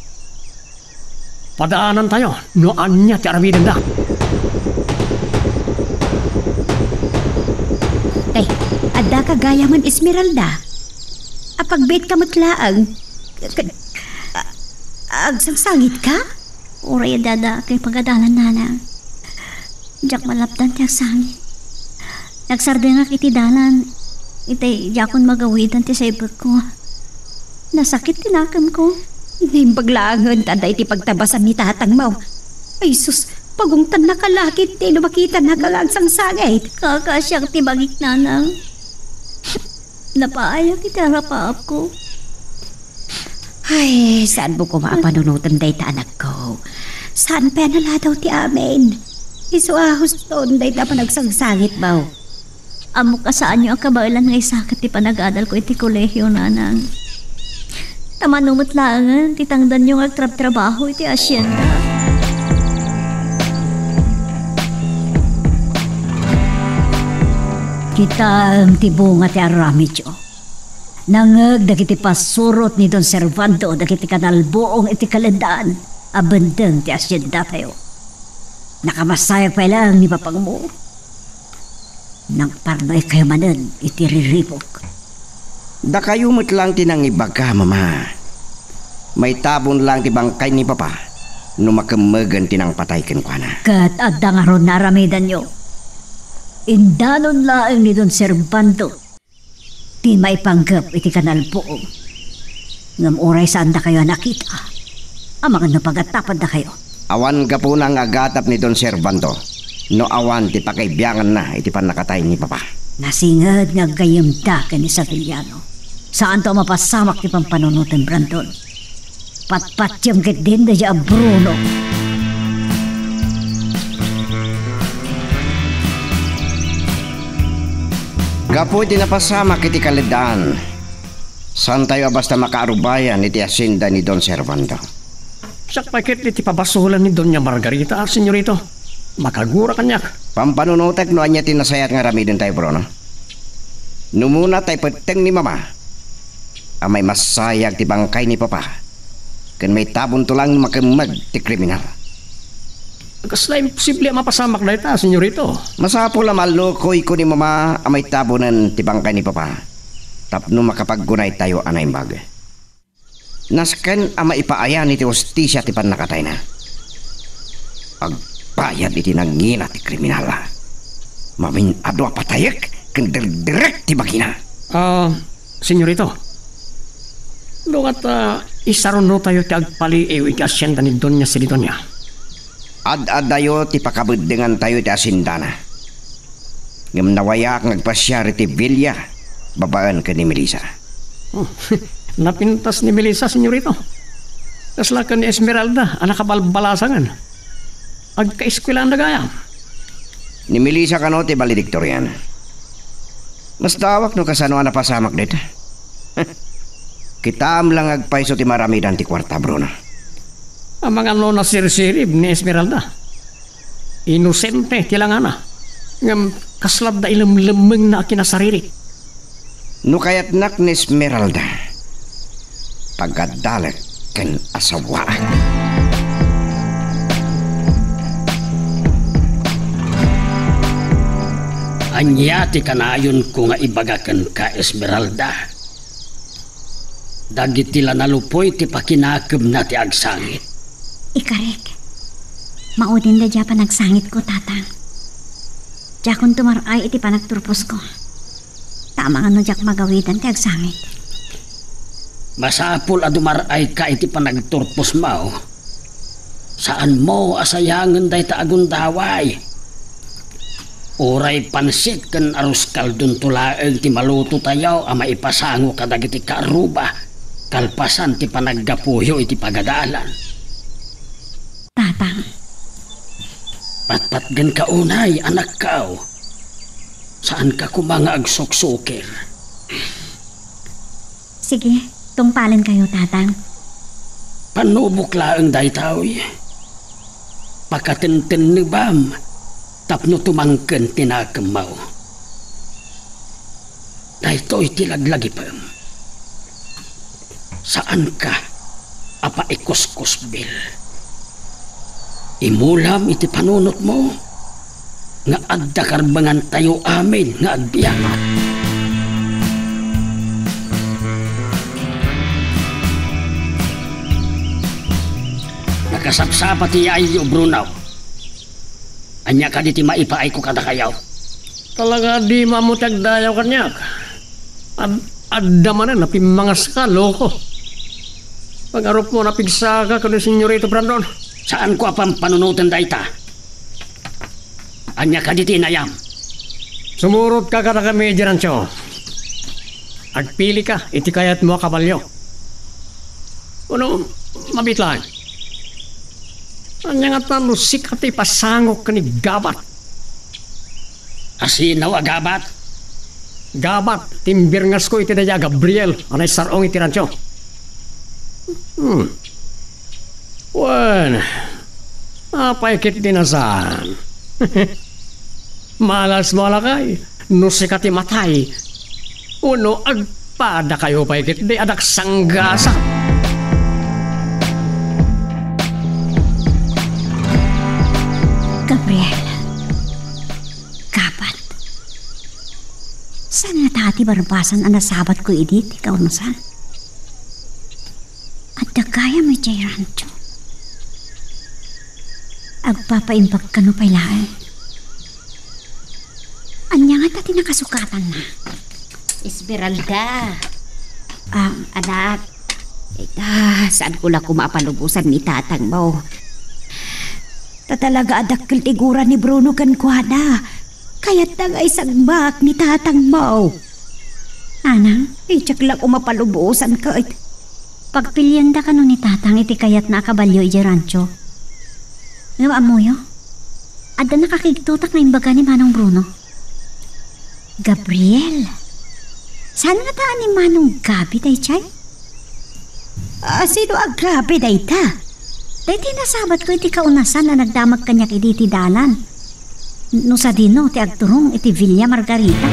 Padaanantayo no ania ti aramidenda. Tay, addaka gayamen, Esmeralda. Apagbiitka met laeng. K-, k-, a-, agsangsangitka? Uray adda kay pagadalan, nanang. Diak malapdan ti agsangit. Nagsardengak iti dalan, itay diakon magawidan ti saibekko. Nasakit ti nakemko. Naimbag laengen ta adda iti pagtabasan ni tatangmo. Ay sus, pagungtannaka la ketdi no makitanaka nga agsangsangit. Kakasiak ti bagik, nanang. Napaayak iti arapaapko. Ay, saanmo koma a panunoten dayta anakko. Saan pay a naladaw ti amin. Isu a huston dayta a panagsangsangitmo. Ammok a saanyo a kabaelan nga isakit ti panagadalko iti kolehio, nanang. Ta mano met laengen ti tangdanyo nga agtrabtrabaho iti asienda. Kitaem ti bunga ti aramidyo. Nangngeg dagiti pasurot ni Don Servando dagiti kanalbuong iti kaleddaan a bendeng ti asiendatayo. Nakamasayag pay laeng ni papangmo. Nangparnuaykayo manen iti riribuk. Dakayo met laeng ti nangibaga, Mama. Maitabon laeng ti bangkay ni Papa no makemmegen ti nangpatay kenkuana. Ket adda ngarud naaramidanyo. Indanon laeng ni Don Servando ti maipanggep iti kanalpuog. Ngem uray saandakayo a nakita, amangan no pagatapadakayo. Awan gapuna nga agatap ni Don Servando no awan ti pakaibianganna iti pannakatay ni Papa. Nasinged nga aggayyemda ken ni Sevillano. Saanto a mapasamak ti pampanunoten, Brandon. Patpatiem ketdin daydiay a Bruno. Gapu iti napasamak iti kaleddaan, saantayo a basta makaarubayan iti hacienda ni Don Servando. Siak pay ketdi ti pabasolan ni Doña Margarita, senyorito. Makagura kaniak. Pampanunotek no ania ti nasayaat nga aramidentayo, Bruno. Numona tay petteng ni Mama a maimassayag ti bangkay ni Papa ken maitabonto laeng no makemmeg ti kriminal. Kasla imposible a mapasamak dayta, senyorito. Masapul a mallukoyko ni Mama a maitabonen ti bangkay ni Papa tapno makapaggunaytayo a naimbag. Nasken a maipaayan iti hustisia ti pannakatayna. Agbayad iti nangina ti kriminal. Mamin-adu a patayek ken dirdirek ti bagina. Ah, senyorito. No kasta, isarunotayo ti agpaliiw iti hacienda ni Doña Sidonia. Ad-adayo ti pakabeddengantayo iti haciendana. Ngem nawayaak nga agpasiar iti villa babaen ken ni Melissa. Oh, napintas ni Melissa, senyorito. Kasla ken ni Esmeralda a nakabalbalasangen. Agkaeskuelaanda gayam. Ni Melissa kano ti valedictorian. Masdaawak no kasano a napasamak dita. Kitaem la nga agpayso ti maramidan ti kuarta, Bruno. Amangan no nasirsirib ni Esmeralda. Inosente ti langana, ngem kasla adda ilemlemmengna a kinasariri. No kayatnak ni Esmeralda, pagadalek ken asawaak. Ania ti kanayonko nga ibaga kenka, Esmeralda? Dagiti la nalupoy ti pakinakemna ti agsangit. Ikarek, maudin daydiay a panagsangitko, Tatang. Diakon dumar-ay iti panagturposko. Ta amangan no diak magawidan ti agsangit. Masapul a dumar-ayka iti panagturposmo. Saanmo a sayangen dayta a gundaway. Uray pansit ken arroz caldonto laeng ti malutotayo a maipasango kadagiti kaarruba, kalpasan ti panaggapuyo iti pagadalan. Tatang. Patpatgenka unay, anakko. Saanka koma nga agsuksukir. Sige, tungpalenkayo, Tatang. Pannubok laeng daytoy. Pakatentennebam tapno tumangken ti nakemmo. Daytoy ti laglagipem. Saanka a paikuskusbil. Imulam iti panunotmo nga adda karbengantayo amin nga agbiag. Nakasapsapa ti yaayyo, Bruno. Ania kadi ti maipaayko kadakayo? Talaga a dimo ammo ti agdayaw kaniak. Ad-, adda manen a pimmangaska, loko. Pangarupmo a napigsaka ken ni Senyorito Brandon. Saanko a pampanunoten dayta. Ania kadi ti inayam? Sumurotka kadakami idiay rancho. Agpilika iti kayatmo a kabalio. Wenno, mabiit laeng. Ania ngata no sika ti ipasangok ken ni Gabat? Asino a Gabat? Gabat ti imbirngasko iti daydiay a Gabriel a naisar-ong iti rancho. Hmm. Wen, apay ketdi a saan? Malasmo a lakay, no sika ti matay, wenno agpadakayo pay ketdi a daksanggasat. Gabriel, Gabat, saan ngata ti barbasan a nasabatko idi ti kaunsan? Adda gayam idiay rancho. Agpapaimbag kano pay laeng. Ata ti nakasukatanna. Esmeralda. Ah, anak. Ita, saanko la koma a palubosan ni tatangmo. Ta talaga a dakkel ti gura ni Bruno kenkuana. Kayatna nga isagmak ni tatangmo. Nanang, diak la koma palubosan ket. Pagpilianda kano ni tatang iti kayatna a kabalio idiay rancho. Ngem ammoyo, adda nakakigtotak nga imbaga ni Manong Bruno. Gabriel. Saan ngata a ni Manong Gabi daydiay? Ah, sino a Gabi dayta? Daytoy nasabatko iti kaunasan a nagdamag kaniak idi iti dalan. No sadino ti agturong iti Villa Margarita.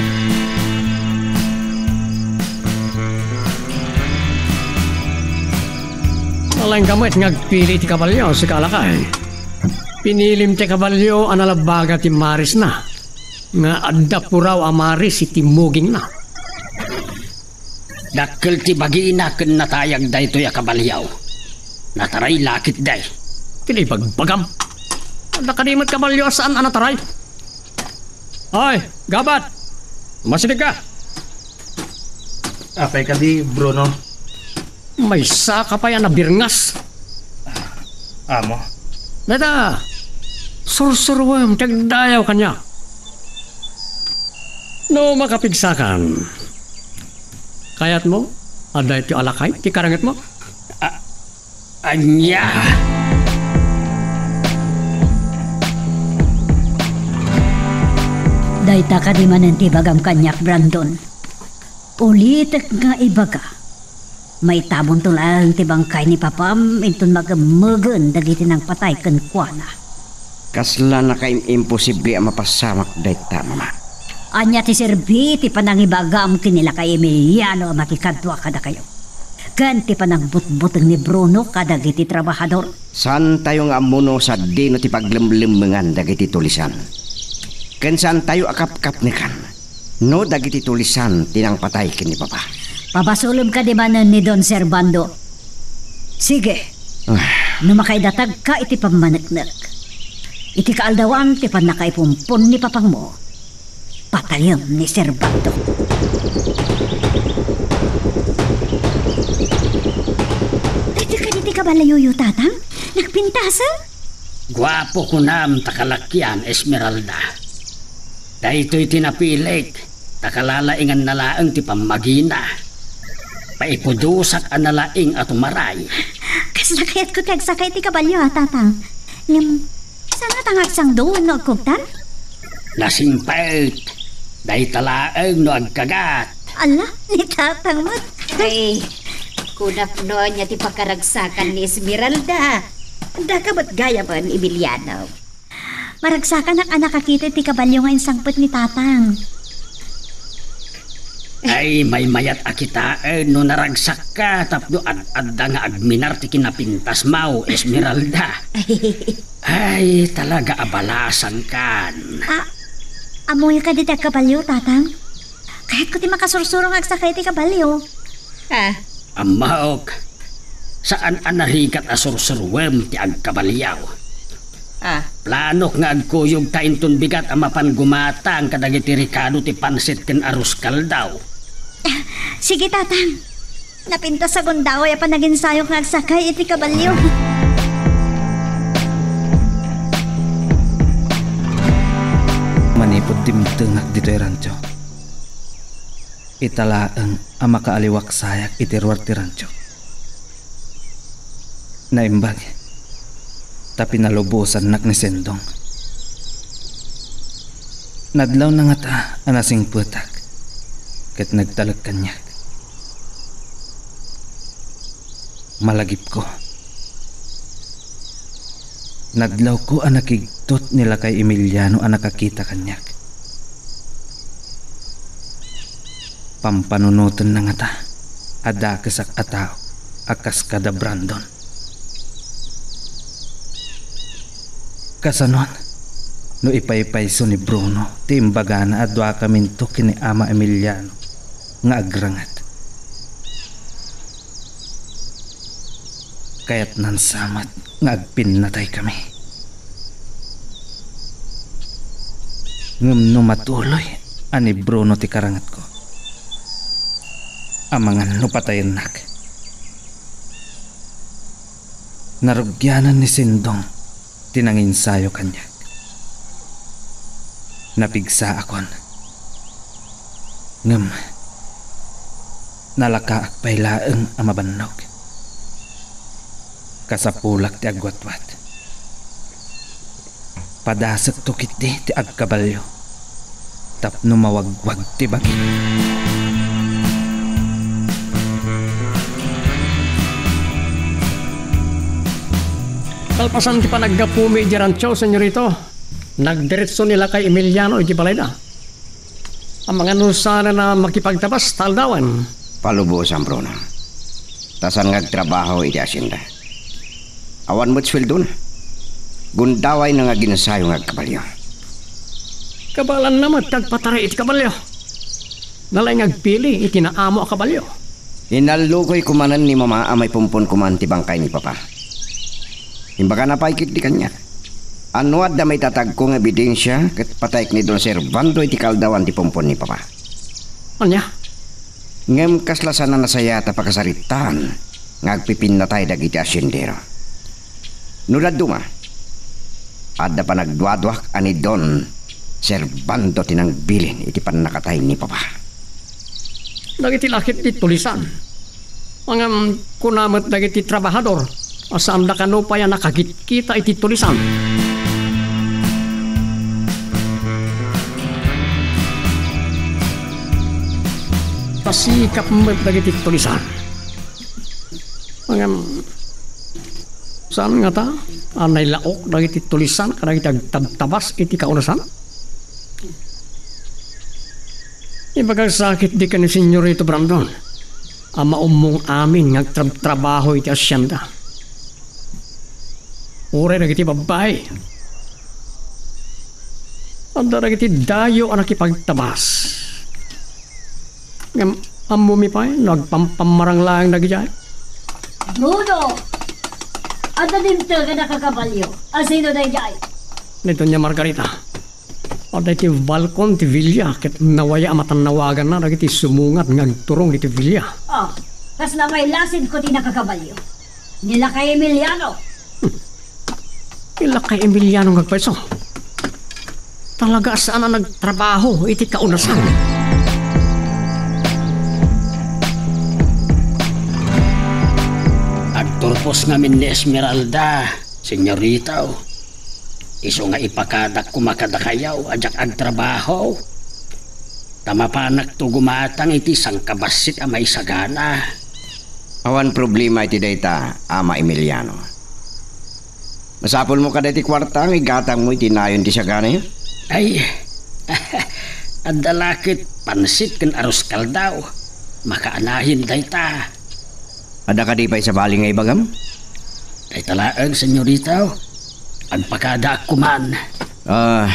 Alaenka met nga agpili ti kabalio, sika a lakay. Pinilim ti kabalio a nalabbaga ti marisna, nga adda puraw a maris iti mugingna. Dakkel ti bagina ken natayag daytoy a kabalio. Nataray la ketdi. Ti naibagbagam. Adda kadi met kabalio a saan a nataray. Ay, gabat! Umasidegka! Apay kadi, Bruno? Maysaka pay a nabirngas. Amo? Dayta, sursuruem ti agdayaw kaniak. No makapigsakan, kayatmo a daytoy a lakay ti karengetmo? A-, ania? Dayta kadi manen ti ibagam kaniak, Brandon? Ulitek nga ibaga, maitabonto laeng ti bangkay ni papam inton magemmegen dagiti nangpatay kenkuana. Kasla nakaim-imposible a mapasamak dayta, Mama. Ania ti serbi ti panangibagam ken ni Lakay Emiliano a makikadua kadakayo? Ken ti panangbutbuteng ni Bruno kadagiti trabahador? Saantayo nga ammo no sadino ti paglemlemmengan dagiti tulisan. Ken saantayo a kapkapnekan no dagiti tulisan ti nangpatay ken ni Papa. Pabasolem kadi manen ni Don Servando? Sige. Ah. No makaidatagka iti pammaneknek, iti kaaldawan ti pannakaipumpon ni papangmo, patayem ni Servando. Daytoy kadi ti kabalioyo, Tatang? Nagpintasen? Guapo kunam ta kalakian, Esmeralda. Daytoy ti napilik, ta kalalainganna laeng ti pammagina. Paipudosak a nalaing a tumaray. Kasla kayatko ti agsakay ti kabalio, a, Tatang. Ngem, saan ngata nga agsangdo wenno agkugtan? Nasingpet. Dayta laeng no agkagat. Ala, ni Tatang met. Ay, kunak no ania ti pakaragsakan ni Esmeralda. Daka met gayamen, Emiliano. Maragsakanak a nakakita iti kabalio nga insangpet ni Tatang. Ay, maymayat a kitaen no naragsakka tapno ad-adda nga agminar ti kinapintasmo, Esmeralda. Ay, talaga a balasangkan. Ah, ammoyo kadi ti agkabalio, Tatang? Kayatko ti makasursuro nga agsakay ti kabalio. Ah. Ammaok, saan a narigat a sursuruem ti agkabalio. Ah. Planok nga agkuyogta inton bigat a mapan gumatang kadagiti rekado ti pansit ken arroz caldo. Ah, sige, Tatang. Napintas a gundaway a panaginsayok nga agsakay iti kabalio. Manipud dimtengak ditoy rancho, ita laeng a makaaliwak sayak iti ruar ti rancho. Naimbag, ta pinalubosannak ni Sendong. Nadlawna ngata a nasingpetak ket nagtalek kaniak. Malagipko. Nadlawko a nakigtot ni Lakay Emiliano a nakakita kaniak. Pampanunotenna ngata a dakesak a tao a kas kada Brandon. Kasanon no ipaypayso ni Bruno ti imbagana a duakaminto ken ni Ama Emiliano nga agranget? Kayatnan sa met nga agpinnataykami. Ngem no matuloy a ni Bruno ti karangetko. Amangan no patayennak. Narugianan ni Sindong ti nanginsayo kaniak. Napigsaakon. Ngem, nalakaak pay laeng a mabannog. Kasapulak ti agwatwat. Padasekto ketdi ti agkabalio tapno mawagwag ti bagik. Kalpasan ti panaggapumi idiay rancho, senyorito, nagdiretso ni Lakay Emiliano idiay balayda. Amangan no saan a makipagtabas ta aldawen. Palubosan, Bruno. Ta saan nga agtrabaho iti asienda. Awan met sueldona. Gundawayna nga aginsayo nga agkabalio. Kabaelanna met ti agpataray iti kabalio. Nalaing agpili iti naamo a kabalio. Inallukoy komanen ni Mama a maipumpon koman ti bangkay ni Papa. Imbagana pay ketdi kaniak a no adda maitatagko nga ebidensia ket patayek ni Don Servando iti kaaldawan ti pumpon ni Papa. Ania? Ngem kasla saan a nasayaat a pakasaritaan nga agpipinnatay dagiti asiendero. No dadduma, adda panagduaduak a ni Don Servando ti nangbilin iti pannakatay ni Papa. Dagiti lakip ti tulisan. Ngem kuna met dagiti trabahador a saanda kano pay a nakagitkita iti tulisan. Pasikap met dagiti tulisan. Ngem, saan ngata a nailaok dagiti tulisan kadagiti agtabtabas iti kaunasan? Ibagak sa ketdi ken ni Senyorito Brandon a maummong amin nga agtrabtrabaho iti asienda. Uray dagiti babbai, adda dagiti dayo a nakipagtabas. Ngem ammomi pay no agpampammarang laeng dagidiay? Bruno! Adda dimteng a nakakabalio. Asino daydiay? Ni Doña Margarita. Adda iti balkon ti villa ket nawaya a matannawaganna dagiti sumungat nga agturong iti villa. Ah, kasla pay lasinko ti nakakabalio. Ni Lakay Emiliano. Hmm. Ni Lakay Emiliano nga agpayso. Talaga a saan a nagtrabaho iti kaunasan. Agturpos ngamin ni Esmeralda, senyorita. Isu nga ipakadak koma kadakayo a diak agtrabaho. Ta mapanakto gumatang iti sangkabassit a maisagana. Awan problema iti dayta, Ama Emiliano. Masapulmo kada iti kuarta nga igatangmo iti nayon ti saganayo? Ay, adda la ket pansit ken arroz caldo. Makaanayon dayta. Adda kadi pay sabali nga ibagam? Dayta laeng, senyorita. Agpakadaak koman. Ah,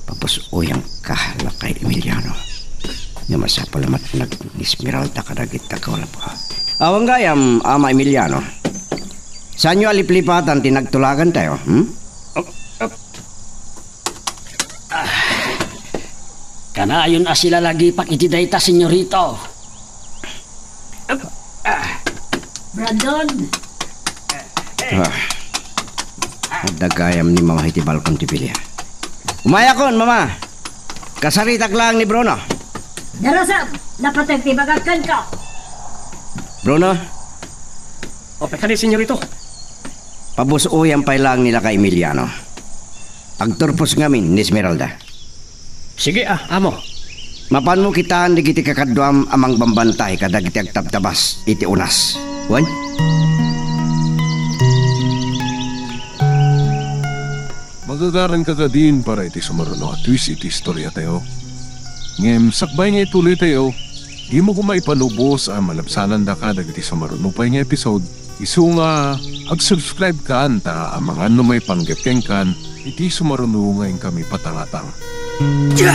papusuyanka, Lakay Emiliano. Nga masapul a matnag ni Esmeralda kadagiti taga-ulapko. Awan gayam, Ama Emiliano. Saanyo a liplipatan ti nagtulagantayo, hmm? Kanayon a silalagipak iti dayta, senyorito. Brandon! Ah. Adda gayam ni Mama iti balkon ti villa. Umayakon, Mama! Kasaritak laeng ni Bruno. Darasam! Napateg ti bagak kenka! Bruno? O, kadi, senyorito? Pabusuyan pay laeng ni Lakay Emiliano. Agturpos ngamin ni Esmeralda. Sige, a, amo. Mapanmo kitaan dagiti kakaduam a mangbambantay kadagiti agtabtabas iti unas. Wen? Magagaranka kadin para iti sumaruno a twist iti istoriatayo. Ngem sakbay nga ituloytayo, dimo koma ipalubos a malabsanandaka dagiti sumaruno pay nga episode. Isu nga, ag-subscribe kan ta amangan no maipanggep kenkan iti sumaruno nga inkami patangatang. Ya!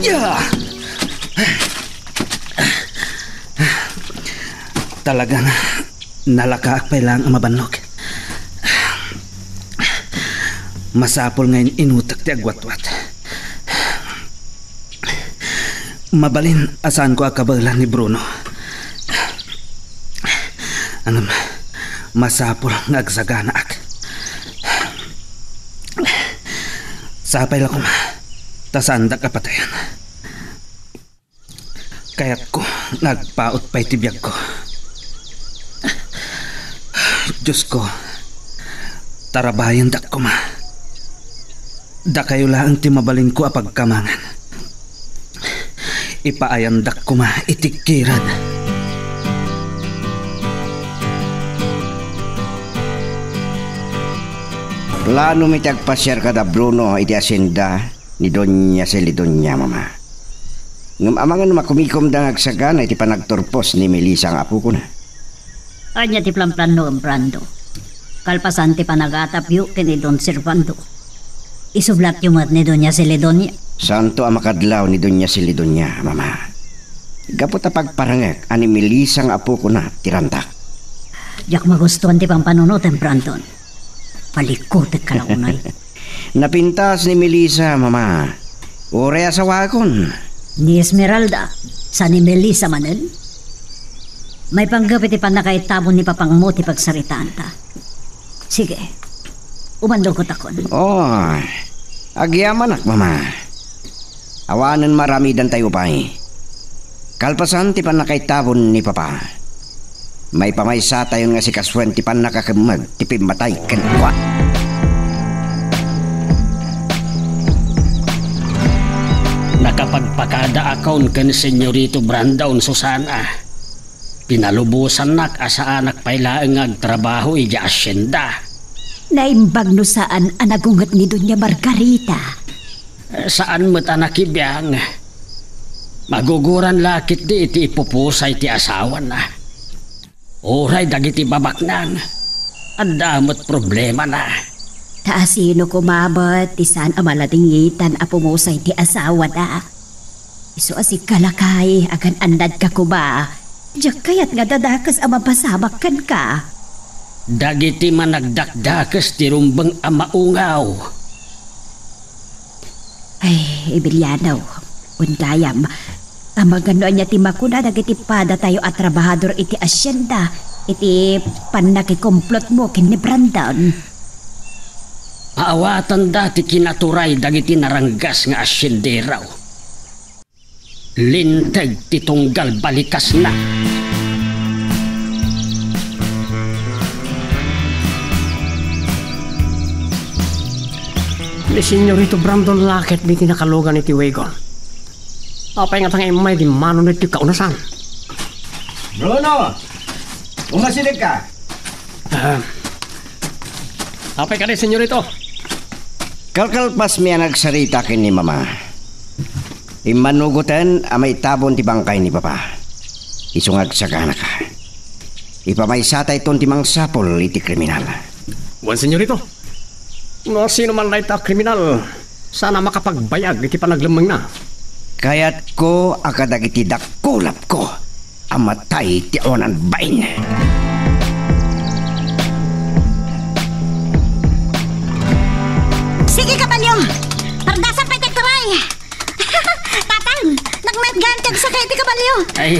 Ya! Talaga nga, nalakaak pay laeng a mabannog. Masapul nga in-inutek ti agwatwat. Mabalin a saanko a kabaelan ni Bruno. Ngem, masapul nga agsaganaak. Sapay la koma, ta saandak a patayen. Kayatko nga agpaut pay ti biagko. Diosko, tarabayendak koma. Dakayo laeng ti mabalinko a pagkamangan. Ipaayandak koma iti kirad. Plano mi ti agpasiar kada Bruno iti asienda ni Doña Celidonia, Mama. Ngem amangan no makumikomda nga agsagana iti panagturpos ni Melissa nga apokona. Ania ti planplanoem, Brando? Kalpasan ti panagatapyo ken ni Don Servando, isublatyo met ni Doña Celidonia. Saanto a makadlaw ni Doña Celidonia, Mama. Gapu ta pagparangek a ni Melissa nga apokona ti rantak. Diak magustuan ti pampanunotem, Brandon. Palikutek ka la unay. Napintas ni Melissa, Mama. Uray asawakon. Ni Esmeralda, sa ni Melissa manen? Maipanggep iti pannakaitabon ni papangmo ti pagsaritaanta. Sige, umanlokotakon. Oh, agyamanak, Mama. Awanen maaramidantayo pay. Kalpasan ti pannakaitabon ni Papa, maipamaysatayon nga sikasuen ti pannakakemmeg ti pimmatay kenkuana. Nakapagpakadaakon ken Senyorito Brandon, Susana. Pinalubosannak a saanak pay laeng nga agtrabaho idiay asienda. Naimbag no saan a nagunget ni Doña Margarita. Eh, saan met a nakibiang. Maguguran la ketdi iti ipupusay ti asawana. Uray dagiti babaknang, adda met problemana. Ta asino koma met ti saan a maladingitan a pumusay ti asawana? Isu a sika lakay, agan-annadka koma. Diak kayat nga dadakes a mapasamak kenka. Dagiti managdakdakes ti rumbeng a maungaw. Ay, Emiliano, wen gayam, amangan no ania ti makuna dagiti padatayo a trabahador iti asienda iti pannakikomplotmo ken ni Brandon? Aawatanda ti kinaturay dagiti naranggas nga asiendero. Linteg ti tunggal balikasna. Ni Senyorito Brandon la ketdi ti nakalugan iti wagon. Apay ngata nga immay di mano iti kaunasan? Bruno! Umasidegka! Ah. Apay kadi, Senyorito? Kalkalpasmi a nagsarita ken ni Mama. Immanugoten a maitabon ti bangkay ni Papa. Isu nga agsaganaka. Ipamaysatayton ti mangsapul iti kriminal. Wen, Senyorito. No sino man dayta a kriminal, saan a makapagbayag iti panaglemmengna. Kayatko a kadagiti dakulapko a matay ti awanan bain. Sige, kabalyo! Pardasan pay ti agturay! Tatang, nagmayat gayam ti agsakay iti kabalyo. Ay,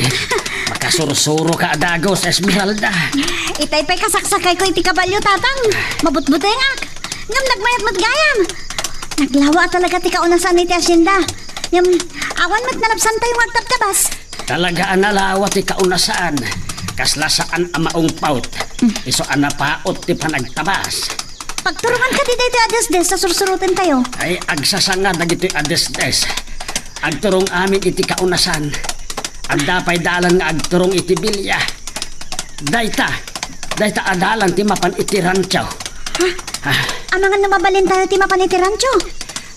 makasursuroka a dagus, Esmeralda. Itay pay kasaksakayko iti kabalyo, Tatang. Mabutbutengak. Ngem nagmayat met gayam. Naglawa talaga ti kaunasan iti asienda. Ngem awan met nalabsantayo nga agtabtabas. Talaga a nalawa ti kaunasan. Kasla saan a maungpawt. Isu a napaut ti panagtabas. Pagturongan kadi daytoy a desdes a sursurotentayo. Ay, agsasanga dagitoy a desdes. Agturong amin iti kaunasan. Adda pay dalan nga agturong iti bilia. Dayta, dayta a dalan ti mapan iti rancho. Ha? Ah. Amangan no mabalintayo ti mapan iti rancho?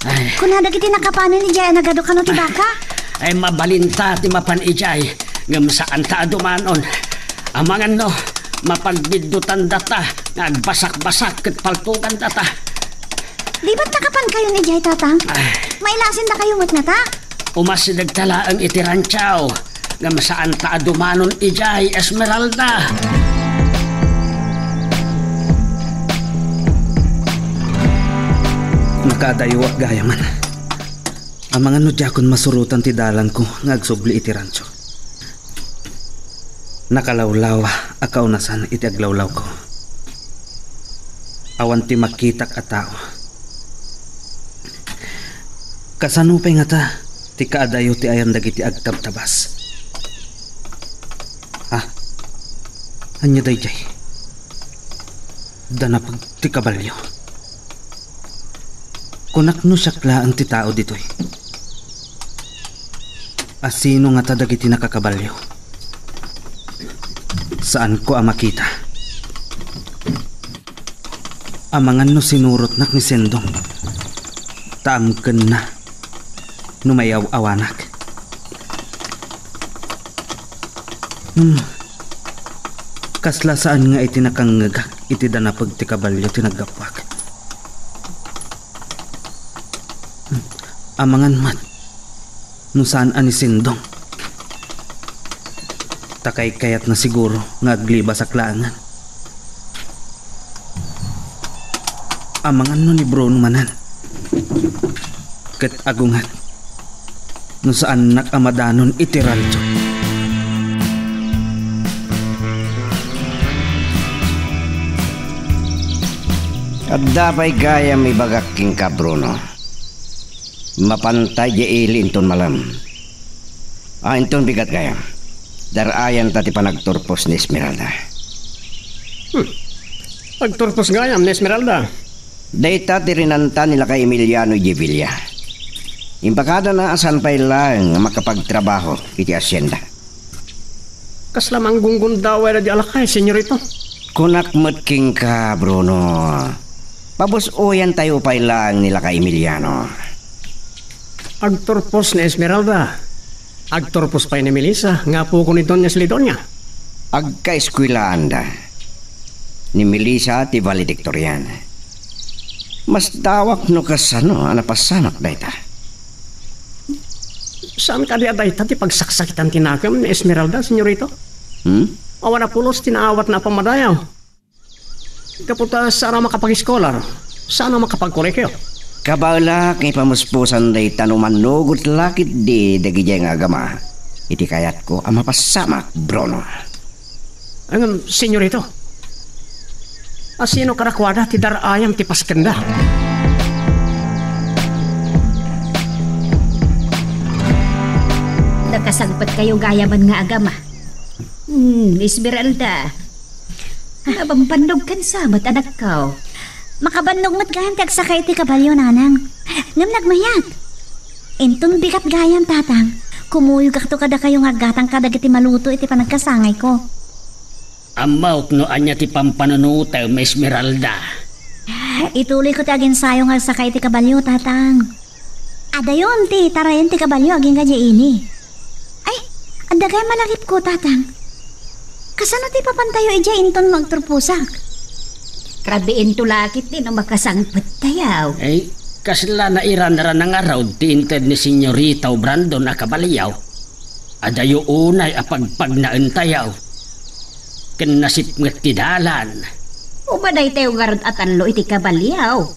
Ay. Kuna dagiti nakapanen idiay a nagadu kano ti baka? Ay, mabalinta ti mapan idiay, ngem saanta a dumanon. Amangan no, mapagbiddutandata nga agbasakbasak ket paltogandata. Di met nakapankayon idiay, Tatang? Ay. Mailasindakayo met ngata? Umasidegta laeng iti rancho. Ngem saanta a dumanon idiay, Esmeralda. Nakadayuak gayamen. Amangan no diakon masurotan ti dalanko nga agsubli iti rancho. Nakalawlawa a kaunasan iti aglawlawko. Awan ti makitak a tao. Kasano pay ngata ti kaadayo ti ayan dagiti agtabtabas? Ah, ania daydiay? Danapeg ti kabalio. Kunak no siak laeng ti tao ditoy. Asino ngata dagiti nakakabalio? Saanko a makita. Amangan no sinurotnak ni Sendong. Ta amkenna no mayaw-awanak. Hmm. Kasla saan nga iti nakangngegak iti danapeg ti kabalio ti naggapuak. Hmm. Amangan met no saan a ni Sendong. Ta kaykayatna siguro nga aglibasak laengen. Amangan no ni Bruno manen. Ket agunget no saannak a madanon iti rancho. Adda pay gayam ibagak kenka, Bruno. Mapantay diay ili inton malem. Ah, inton bigat gayam. Dar-ayanta ti panagturpos ni Esmeralda. Hmm. Agturpos gayam ni Esmeralda. Dayta ti rinanta ni Lakay Emiliano idiay villa. Impakadana a saan pay laeng a makapagtrabaho iti hacienda. Kasla manggunggundaway daydi a lakay, Senyorito? Kunak met kenka, Bruno. Pabus-oyantayo pay laeng ni Lakay Emiliano. Agturpos ni Esmeralda. Agturpos pay ni Melissa nga apokon ni Doña Siledonia. Agkaeskuelaanda. Ni Melissa ti valedictorian. Masdawak no kasano a napasamak dayta. Saan kadi a dayta ti pagsaksakitan ti nakem ni Esmeralda, Senyorito? Hmm? Awan a pulos ti naawatna a pammadayaw. Gapu ta saan a makapag-eskolar, saan a makapagkolehiyo. Kabaelak nga ipamuspusan dayta no mannugot la ketdi dagidiay nga agama iti kayatko a mapasamak, Bruno. Ngem, Senyorito, asino kadakuada ti dar-ayam ti paskenda? Nakasangpetkayo gayamen nga agama. Hmm, Esmeralda. Nabambannogkan sa met, anakko. Makabannog met gayam ti agsaka iti kabalio, nanang. Ngem nagmayat. Inton bigat gayam, tatang, kumuyogakto kadakayo nga aggatang kadagiti maluto iti panagkasangayko. Ammok no ania ti pampanunotem, Esmeralda. Ituloyko ti aginsayo nga agsaka iti kabalio, tatang. Adayon ti tarayen ti kabalio agingga diay ili. Ay, adda gayam a lakipko, tatang. Kasano ti papantayo idiay inton no agturposak? Rabiinto la ketdi no makasangpettayo. Ay, kasla nairanran a ngarud ti inted ni Senyorito Brandon a kabalio. Adayo unay a pagpagnaentayo. Ken nasipnget ti dalan. Umadaytayo ngarud a tallo iti kabalio.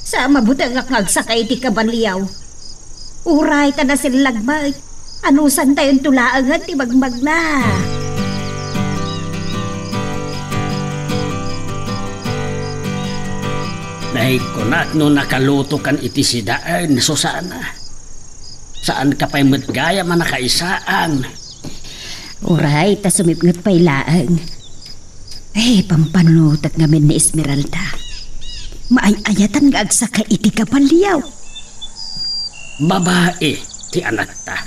Sa mabutengak nga agsaka iti kabalio. Uray ta nasillag met, anusantayonto laengen ti magmagna. Naikunak no nakalutokan iti sidaen, Susana. Saanka pay met gayam a nakaisaan. Uray ta sumipnget pay laeng. Eh, pampanunotek ngamin ni Esmeralda. Maay-ayatan nga agsaka iti kabalio. Babai ti anakta.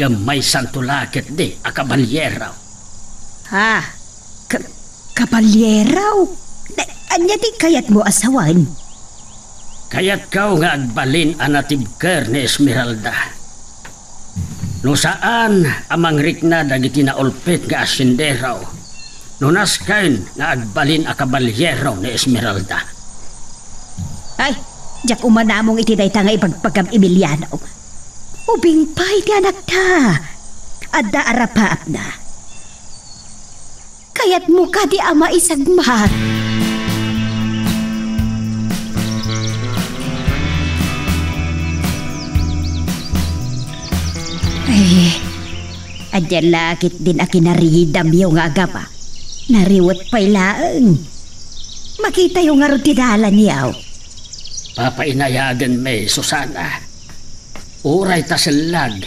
Ngem maysanto la ketdi a kabalyero. Ha? Ka-, kabalyero? Na-, ania ti kayatmo a sawen? Kayatko nga agbalin a natibker ni Esmeralda. No saan a mangrikna dagiti naulpet nga asendero, no nasken nga agbalin a kabalyero ni Esmeralda. Ay, diak umanamong iti dayta nga ibagbagam, Emiliano. Ubing pay ti anakta. Adda arapaapna. Kayatmo kadi a maisagmak? Ay, adda la ketdin a kinaridamyo nga agaba. Nariwet pay laeng. Makitayo ngarud ti dalanyo. Papainayadenmi, Susana. Uray ta sellag,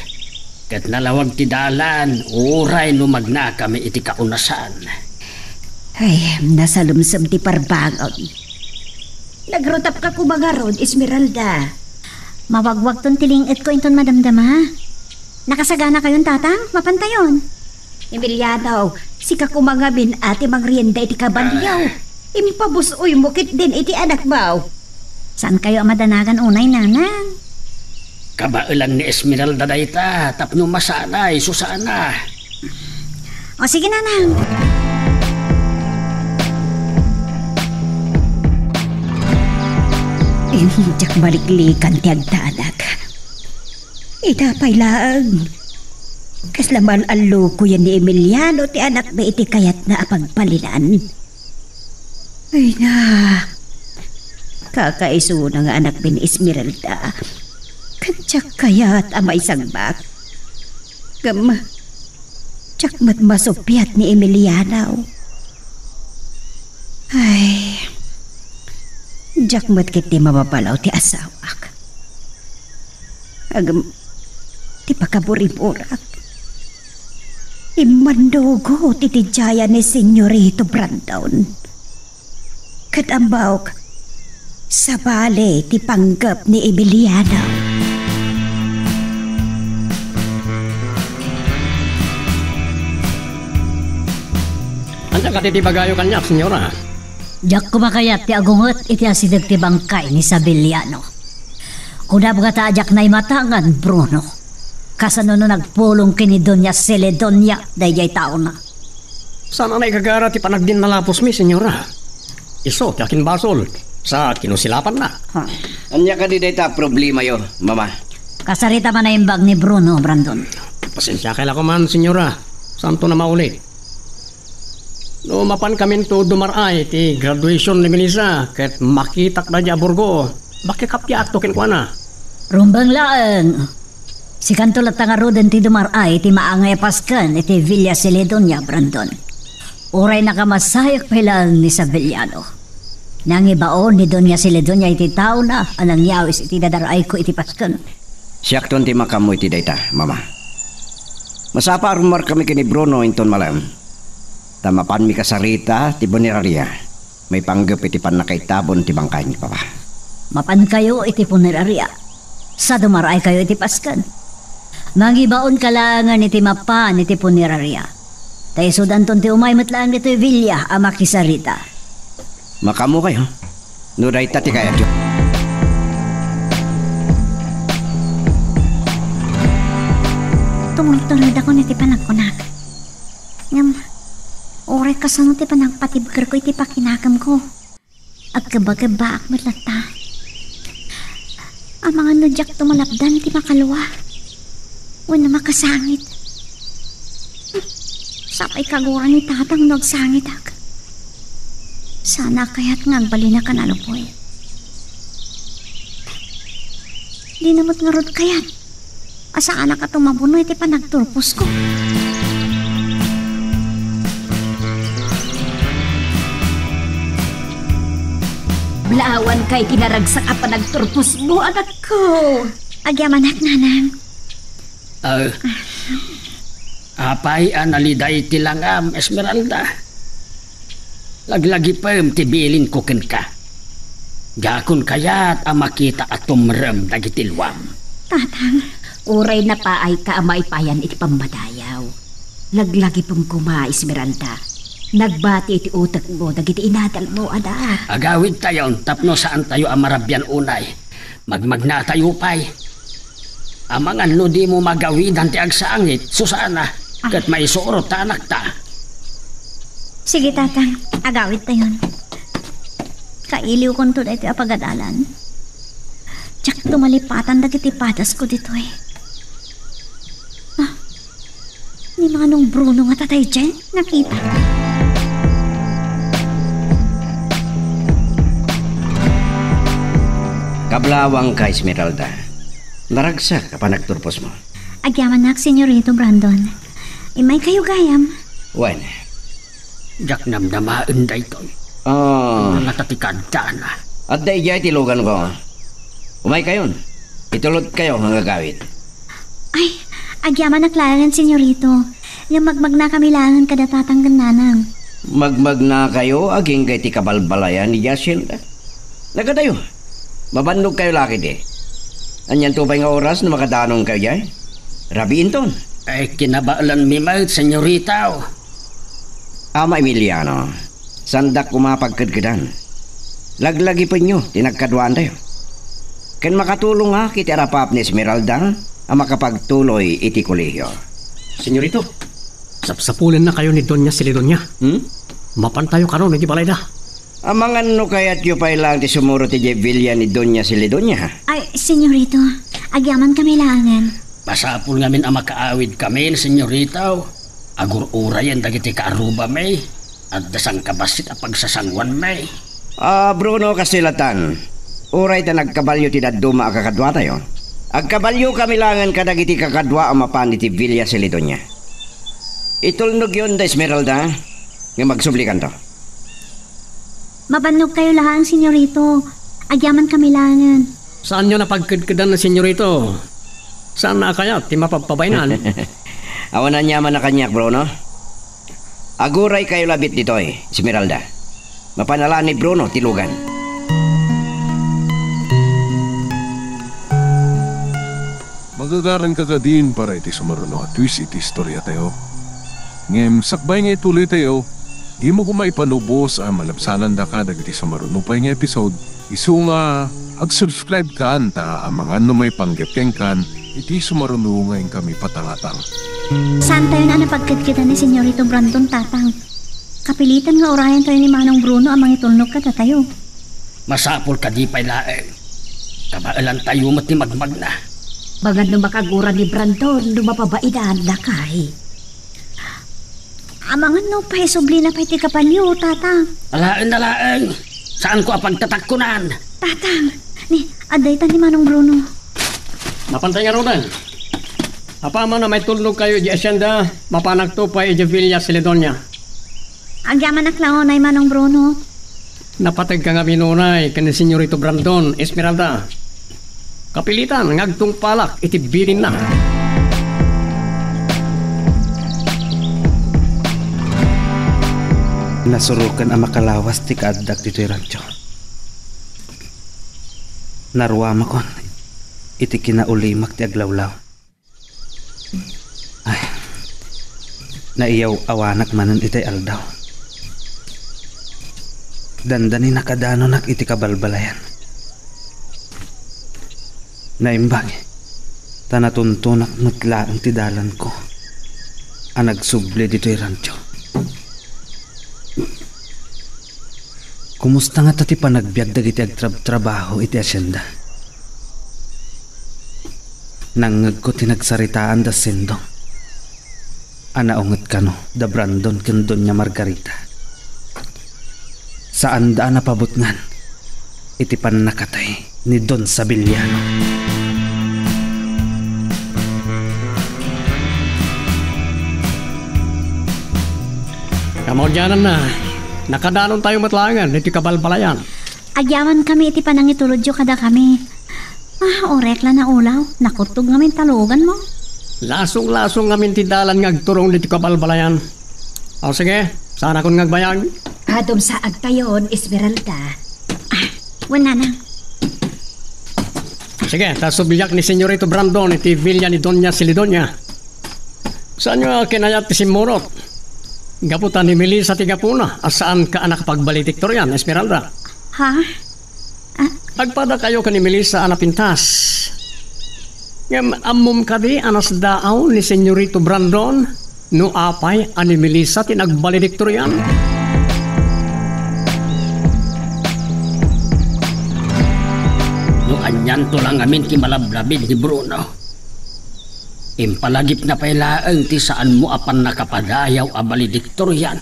ket nalawag ti dalan, uray no magnakami iti kaunasan. Ay, nasalumsem ti parbangon. Nagrutapka koma ngarud, Esmeralda. Mawagwagton ti ling-etko inton madamdama. Nakasaganakayon, Tatang? Mapantayon? Emiliano, sika koma ngamin a ti mangrienda iti kabalio. Ah. Impabus-oymo ketdin iti anakmo. Saankayo a madanagan unay, Nanang? Kabaelan ni Esmeralda dayta tapno masanay, Susana. O, sige, Nanang. Diak maliklikan ti agdanag. Ita pay laeng. Kasla mal-allukoyen ni Emiliano ti anakmi iti kayatna a pagbalinan. Ay na, kakaisuna nga anakmi ni Esmeralda. Ket diak kayat a maisangbak. Ngem, diak met masuppiat ni Emiliano. Ay, diak met ketdi mababalaw ti asawak. Ngem, ti pakaburibur-ak, immandugot iti diayan ni Senyorito Brandon. Ket ammok, sabali ti panggep ni Emiliano. Ania kadi ti ibagayo kaniak, Senyora? Diak koma kayat ti agunget iti asideg ti bangkay ni Sabeliano. Kunam ngata a diak naimatangan, Bruno. Kasano no nagpulong ken ni Doña Celedonia daydiay taona? Saan a naigagara ti panagdinnalapusmi, Senyora. Isu ti akinbasol, sa kinusilapanna. Ha. Ania kadi dayta a problemayo, Mama? Kasarita man a imbag ni Bruno, Brandon. Pasensiakay la koman, Senyora. Saanton a maulit. No mapankaminto dumar-ay ti graduation ni Melissa ket makitak daydiay a burgo, makikappiato kenkuana. Rumbeng laeng. Sikanto latta ngaruden ti dumar-ay ti maangay a pasken iti Villa Celedonia, Brandon. Uray nakamasayak pay laeng ni Sabeliano. Nangibaon ni Doña Celedonia iti taona a nangyawis iti dadar-ayko iti pasken. Siakton ti makaammo iti dayta, Mama. Masapa a rumarkami ken ni Bruno inton malem, ta mapanmi kasarita ti puneraria maipanggep iti pannakaitabon ti bangkay ni Papa. Mapankayo iti puneraria, sa dumar-aykayo iti pasken. Mangibaonka laengen iti mapan iti puneraria. Ta isudanton ti umay met laeng ditoy villa a makisarita. Makaammokayo, no dayta ti kayatyo. Tumultuloydakon iti panagkunak. Ngem, uray kasano ti panagpatibkerko iti pakinakemko. Agkebakebbaak met latta. Amangan no diak tumalapdan ti makalua wenno makasangit. Sapay kagura ni Tatang no agsangitak. Saan a kayat nga agbalin a kanalupoy. Dina met ngarud kayat a saanak a tumabuno iti panagturposko. Blawanka iti naragsak a panagturposmo, anakko. Agyamanak, Nanang. Ah, apay a naliday ti langam, Esmeralda? Laglagipem ti bilinko kenka. Diakon kayat a makita a tumrem dagiti luam. Tatang. Uray napaayka a maipayan iti pammadayaw, laglagipem koma, Esmeralda. Nagbati iti utekmo dagiti inadalmo, ada. Agawidtayon tapno saantayo a marabian unay. Magmagnatayo pay. Amangan no dimo magawidan ti agsangit, Susana, ket maisurot ta anakta. Sige, Tatang. Agawidtayon. Kailiwkonto daytoy a pagadalan. Diak tumalipatan dagiti padasko ditoy. Ah, ni Manong Bruno ngata daydiay nakita. Kablawangka, Esmeralda. Naragsak a panagturposmo. Agyamanak, Senyorito Brandon. Immaykayo gayam. Wen. Diak namnamaen daytoy. Ah. Nga ti kaaddaanna. Adda idiay ti luganko. Umaykayon. Itulodkayo nga agawid. Ay, agyamanak laengen, Senyorito. Ngem magmagnakami laengen kada tatang ken nanang. Magmagnakayo agingga iti kabalbalayan idiay asienda? Nagadayo. Mabannogkayo la ketdi. Anianto pay nga oras no makadanonkayo idiay? Rabiinton. Ay, kinabaelanmi met, Senyorito. Ama Emiliano, saandak koma pagkedkedan. Laglagipenyo ti nagkaduaantayo. Ken makatulongak iti arapap ni Esmeralda a makapagtuloy iti kolehio. Senyorito, sapsapulennakayo ni Doña Celidonia. Hmm? Mapantayo karon iti balayda. Amangan no kayatyo pay laeng ti sumurot idiay villa ni Doña Celidonia. Ay, Senyorito, agyamankami laengen. Masapul ngamin a makaawidkami, Senyorito. Agur-urayen dagiti kaarrubami. Adda sangkabassit a pagsasanguanmi. Ah, Bruno, kasilatan. Uray ta nagkabalio ti dadduma a kakaduatayo, agkabaliokami laengen kadagiti kakadua a mapan iti Villa Celidonia. Itulnogyon da Esmeralda, ngem agsublikanto. Mabannogkayo laeng, Senyorito. Agyamankami laengen. Saanyo a pagkedkedan, Senyorito. Saan a kayat ti mapabpabainnan. Awan aniaman a kaniak, Bruno. Aguraykayo laeng ditoy, Esmeralda. Mapan la ni Bruno ti lugan. Magagaranka kadin para iti sumaruno a twist iti istoriatayo. Ngem sakbay nga ituloytayo, dimo koma ipanubos a malabsanandaka dagiti sumaruno pay nga episode, isu nga ag-subscribe kan ta amangan no maipanggep kenkan iti sumaruno nga inkami patangatang. Saantayon a napagkedkedan ni Senyorito Brandon, Tatang. Kapilitan nga urayantayo ni Manong Bruno a mangitulnog kadatayo. Masapul kadi pay laeng. Kabaelantayo met ti magmagna. Amangan no makagura ni Brandon no mapabainan, lakay. Amangan no paisublina pay ti kabalio, Tatang. Alaen na laeng. Saanko a pagtatakkunan. Tatang, ni, adda itan ni Manong Bruno. Mapantay ngaruden. Apaman a maitulnogkayo idiay asienda, mapanakto pay idiay Villa Celidonia. Agyamanak la unay, Manong Bruno. Napategka ngamin unay ken ni Senyorito Brandon, Esmeralda. Kapilitan nga agtungpalak iti bilinna. Nasuroken a makalawas ti kaaddak ditoy rancho. Naruamakon iti kinaulimak ti aglawlaw. Ay, naiyaw-awanak manen itay aldaw. Dandani nakadanonak iti kabalbalayan. Naimbag, ta natuntonak met laeng ti dalanko a nagsubli ditoy rancho. Kumusta ngata ti panagbiag dagiti agtrabtrabaho iti asienda? Nangngegko ti nagsaritaan da Sendong a naunget kano da Brandon ken Doña Margarita. Saanda a napabutngan iti pannakatay ni Don Sabiliano. Kamaudiananna, nakadanontayo met laengen iti kabalbalayan. Agyamankami iti panangitulodyo kadakami. Ah, uray la naulaw, nakuttog ngamin ta luganmo. Lasong-lasong ngamin ti dalan nga agturong ditoy kabalbalayan. O sige, saanakon nga agbayag. Adum sa agtayon, Esmeralda. Ah, wen, nanang. Sige, ta subliak ni Senyorito Brandon iti villa ni Doña Celidonia. Saanyo a kinayat ti simmurot? Gapu ta ni Melissa ti gapuna a saanka a nakapagbalediktorian, Esmeralda. Ha? Ah. Agpadakayo ken ni Melissa a napintas. Ngem ammom kadi a nasdaaw ni Senyorito Brandon no apay a ni Melissa ti nagbalediktorian? No anianto la ngamin ti malablabid ni Bruno. Impalagipna pay laeng ti saanmo a pannakapadayaw a balediktorian.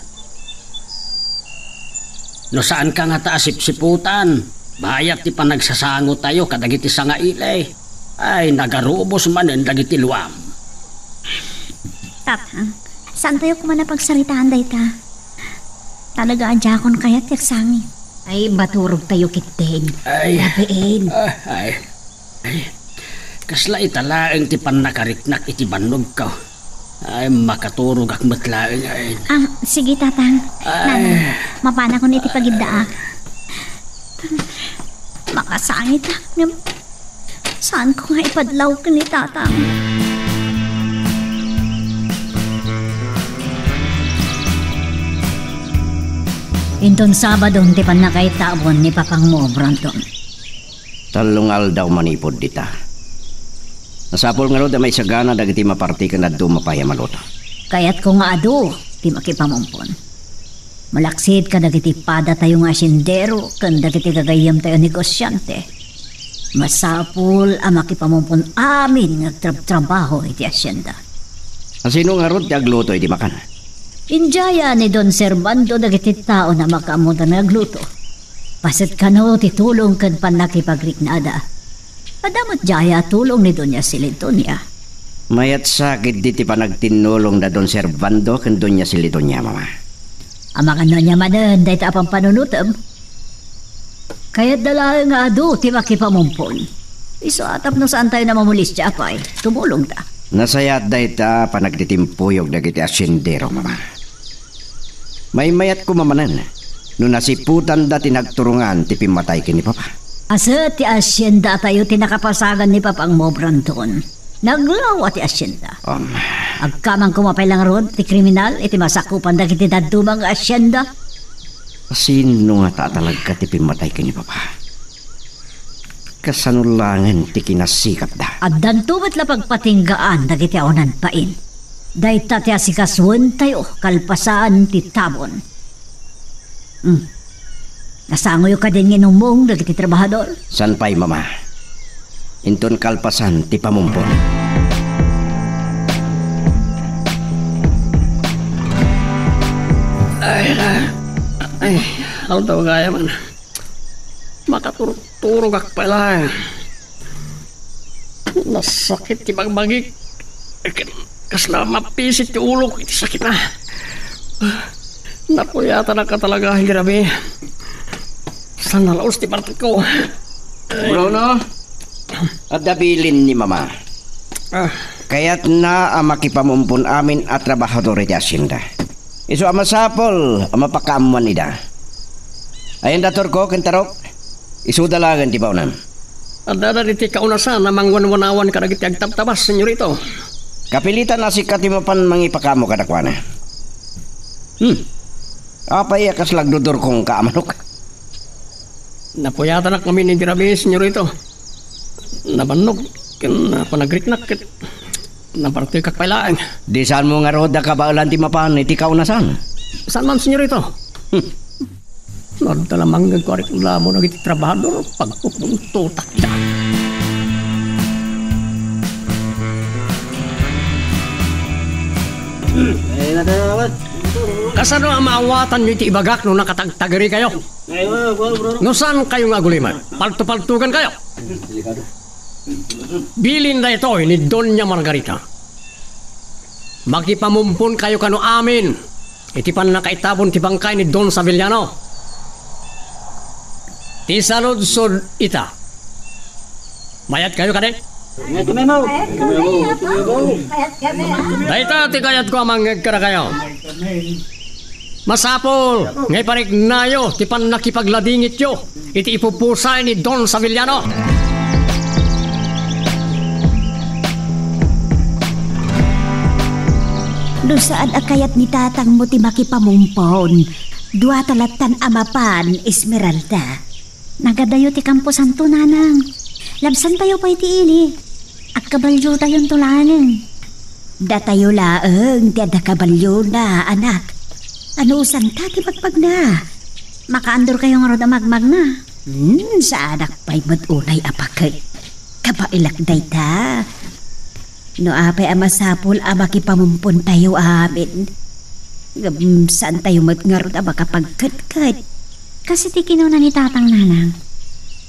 No saanka ngata a sipsiputan, bayat ti panagsasangotayo kadagiti sangaili, ay, nagarubos manen dagiti luam. Tatang, saantayo koma a pagsaritaan dayta? Talaga a diakon kayat ti agsangit. Ay, maturogtayo ketdin. Ay. Labiin. Ah, ay. Ay. Kasla ita laeng ti pannakariknak iti bannogko. Ay, makaturogak met laeng, ay. Ah, sige, Tatang. Ay. Nanang, mapanakon iti pagiddaak. Makasangitak, ngem saanko nga ipadlaw ken ni Tatang. Inton Sabado ti pannakaitabon ni Papangmo, Brandon. Tallo nga aldaw manipud dita. Masapul ngarud a maisagana dagiti maparti ken dadduma pay a maluto. Kayatko nga adu ti makipamumpon. Malaksid kadagiti padatayo nga asendero ken dagiti gagayyemtayo a negosiante. Masapul a makipamumpon amin nga agtrabtrabaho iti asienda. Asino ngarud ti agluto iti makan? Idiaya ni Don Servando dagiti tao a makaammoda nga agluto. Paset kano ti tulong ken pannakipagriknada. Adda met diay a tulong ni Doña Celidonia. Mayat sa ketdi ti panagtinnulong da Don Servando ken Doña Celidonia, Mama. Amangan no ania manen dayta a pampanunotem? Kayatda laeng nga adu ti makipamumpon. Isu a tapno saantayo a mamolestia pay, tumulongta. Nasayaat dayta a panagtitimpuyog dagiti asiendero, Mama. Maymayat koma manen no nasiputanda ti nagturongan ti pimmatay ken ni Papa. Aset ti asiendatayo ti nakapasagan ni Papangmo, Brandon. Naglawa ti asienda. Um. Agkamang koma pay la ngarud ti kriminal iti masakupan dagiti dadduma nga asienda. Sino ngata a talagka ti pimmatay ken ni Papa? Kasano laengen ti kinasikapda? Addanto met la pagpatinggaan dagiti awanan pain. Dayta ti asikasuentayo kalpasan ti tabon. Hmm. Nasangoyo kadin nga inummong dagiti trabahador? Saan pay, Mama. Inton kalpasan ti pamumpon. Ay, ay, aldaw gayam. Makaturog-turogak pay laeng. Nasakit ti bagbagik. Ken kasla mapisit ti ulok iti sakitna. Napuyatanak a talaga, grabe. Saan nalaus ti partikko? Bruno, adda bilin ni Mama. Ah. Kayatna a makipamumpon amin a trabahador iti asienda. Isu a masapul a mapakaammoan ida. Ayan da Turko ken Tarok, isuda laengen ti baonam. Addada diti kaunasan a mangwanwanawan kadagiti agtabtabas, senyorito. Kapilitan a sika ti mapan mangipakaammo kadakuana. Hmm. Apay a kasla agdudurkongka a manok? Napuyatanak ngamin iti rabii, senyorito. Nabannog ken panagriknak ket napartekak pay laeng. Di saanmo ngarud a kabaelan ti mapan iti kaunasan? Saan man, senyorito. Hmm. No adda la mangngegko a reklamo dagiti trabahador, pagpupuntotak ida. Kasano a maawatanyo iti ibagak no nakatagtagerikayo? No saankayo nga agulimek, paltopaltogankayo. Bilin daytoy ni Doña Margarita. Makipamumponkayo kano amin iti pannakaitabon ti bangkay ni Don Saviliano. Ti saludsod ita. Mayatkayo kadi? Mayat kami, Mao. Mayat kami, Mao. Mayat kami, ah. Dayta ti kayatko a mangngeg kadakayo. Masapul nga ipariknayo ti pannakipagladingityo iti ipupusay ni Don Saviliano. No saan a kayat ni tatangmo ti makipamumpon, duata lattan a mapan, Esmeralda. Nagadayo ti kamposanto, nanang. Labsantayo pay ti ili. Agkabalyotayonto laeng. Datayo laeng ti adda kabalyona, anak. Anusanta ti magmagna? Makaandorkayo ngarud a magmagna? Hmm, saanak pay met unay a paket. Kabaelak dayta. No apay a masapul a makipamumpontayo amin, ngem saantayo met ngarud a makapagketket. Kas iti kinuna ni Tatang, nanang,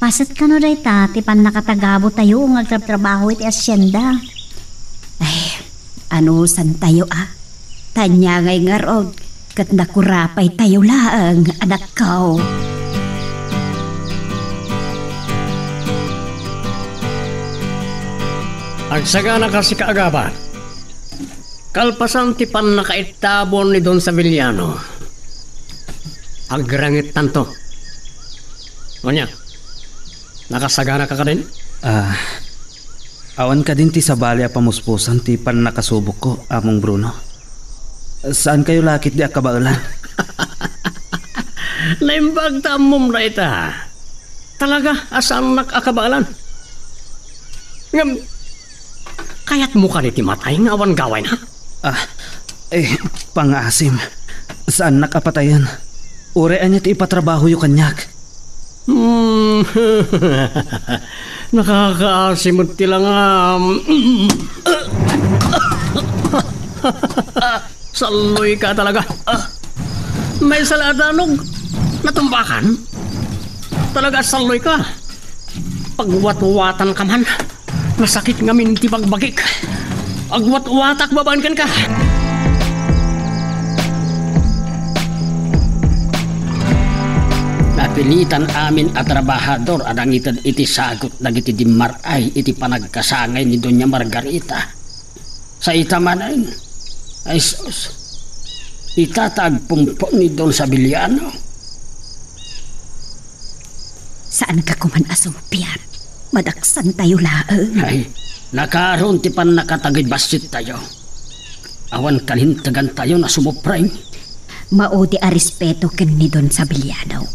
paset kano dayta ti pannakatagabotayo nga agtrabtrabaho iti asienda. Ay, Anusantayo a. Ta ania ngay ngarud, ket nakurapaytayo laeng, anakko. Agsaganaka, sika a Gabal. Kalpasan ti pannakaittabon ni Don Seviliano, agrengettanto. Ania? Nakasaganaka kadin? Ah, awan kadin ti sabali a pamuspusan ti pannakasubokko, Among Bruno. Saankayo la ketdi a kabaelan? Naimbag ta ammom dayta. Talaga a saannak a kabaelan. Ngem, kayatmo kadi ti matay nga awan gawayna? Ah, eh, pangaasim. Saannak a patayen. Uray ania ti ipatrabahoyo kaniak. Hmm. Nakakaasim met ti langam. Salloyka talaga. Maysa la a danog. Natumbakan. Talaga, salloyka. Pagwatwatanka man. Nasakit ngamin ti bagbagik. Agwatwatak babaen kenka. Napilitan amin a trabahador a nangited iti sagut dagiti dimmar-ay iti panagkasangay ni Doña Margarita. Sa ita manen, ay sus, ita ta agpumpon ni Don Sabiliano. Saanka koman a sungpiat. Madaksantayo laeng. Ay, nakaron ti pannakatagibassittayo. Awan kalintegantayo a sumupreng. Maudi a respeto ken ni Don Sabiliano.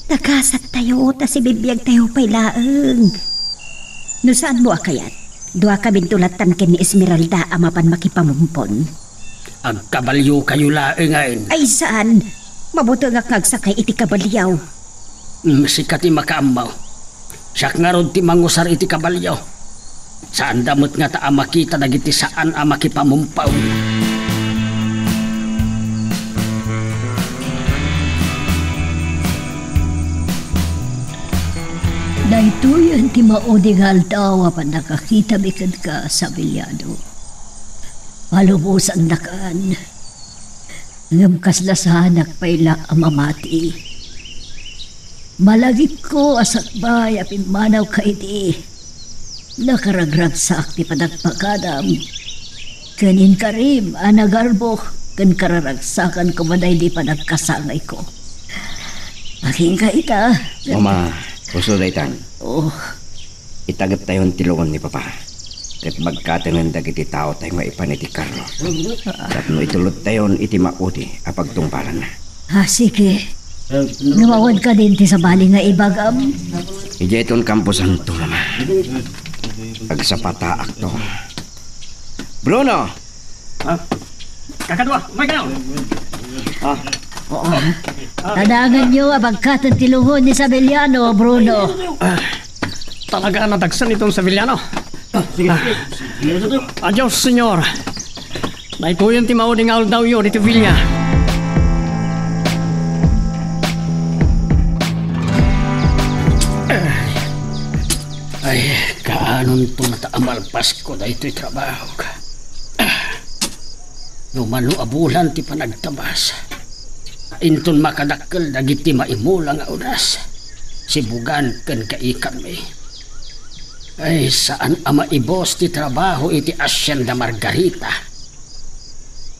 Nagasattayo ta sibibiagtayo pay laeng. No saanmo a kayat, duakaminto lattan ken ni Esmeralda a mapan makipamumpon. Agkabaliokayo laengen. Ay, saan. Mabutengak nga agsakay iti kabalio. Mm, sika ti makaammo. Siak ngarud ti mangusar iti kabalio. Saanda met ngata a makita dagiti saan a makipamumpon. Daytoyen ti maudi nga aldaw a pannakakitami kenka, Sabiliano. Palubosannakan. Ngem kasla saanak pay la a mamati. Malagipko a sakbay a pimmanawka idi, nakaragragsak ti panagpaganam, ken inkarim a nagarbo ken kararagsakan koma daydi panagkasangayko. Agingga ita. Mama, uso daytan. Oh. Itagettayon ti lungon ni Papa, ket bagkatenen dagiti taotayo nga ipan iti karro tapno itulodtayon iti maudi a pagtungpalan. Ah, sige. Ngem awan kadin ti sabali nga ibagam? Idiayton kamposanto, Mama. Agsapataakto. Bruno! Ah, kakadua, umay kayo. Ah, oo. Tadanganyo a bagkaten ti lungon ni Sabiliano, Bruno. Ah, talaga a nadagsen iton Sabiliano. Ah, sige. Ah, adios, senyor. Daytoyen ti maudi nga aldawyo ditoy villa. Ay, kaanonto ngata a malpasko daytoy trabaho. No mano a bulan ti panagtabas, inton makadakkel dagiti maimula nga unas, sibugan ken kaikanmi. Ay, saan a maibus ti trabaho iti Hacienda Margarita.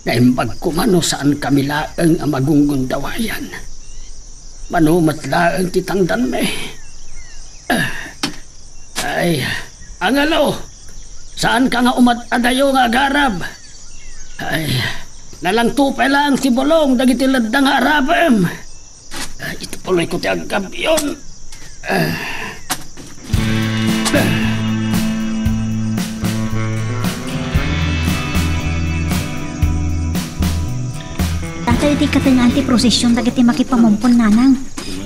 Naimbag koma no saankami laeng a magungundawayan. Mano met laeng ti tangdanmi. Ay, angelo, saanka nga umad-adayo nga agarab? Ay, nalangto pay laeng ti bulong dagiti ledda nga arabem. Ay, iti puloyko ti aggabion. Ah. Daytoy ti katengaan ti prosesion dagiti makipamumpon, nanang.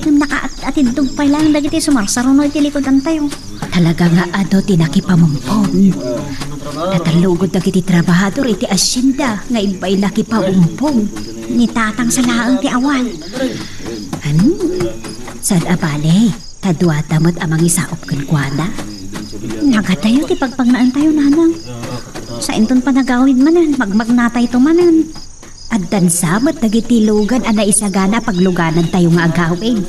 Ngem nakaat-atidtog pay laeng dagiti sumarsaruno iti likudantayo. Talaga nga adu ti nakipamumpon. Natallugod dagiti trabahador iti hacienda nga imbay nakipamumpon. Ni tatang sa laeng ti awan. Ano? Saan a bale, ta duada met a mangisaup kenkuana. Nagadayo ti pagpagnaentayo, nanang. Sainton panagawid manen, magmagnatayto manen. Addan sa met dagiti lugan a naisagana a pagluganantayo nga agawid.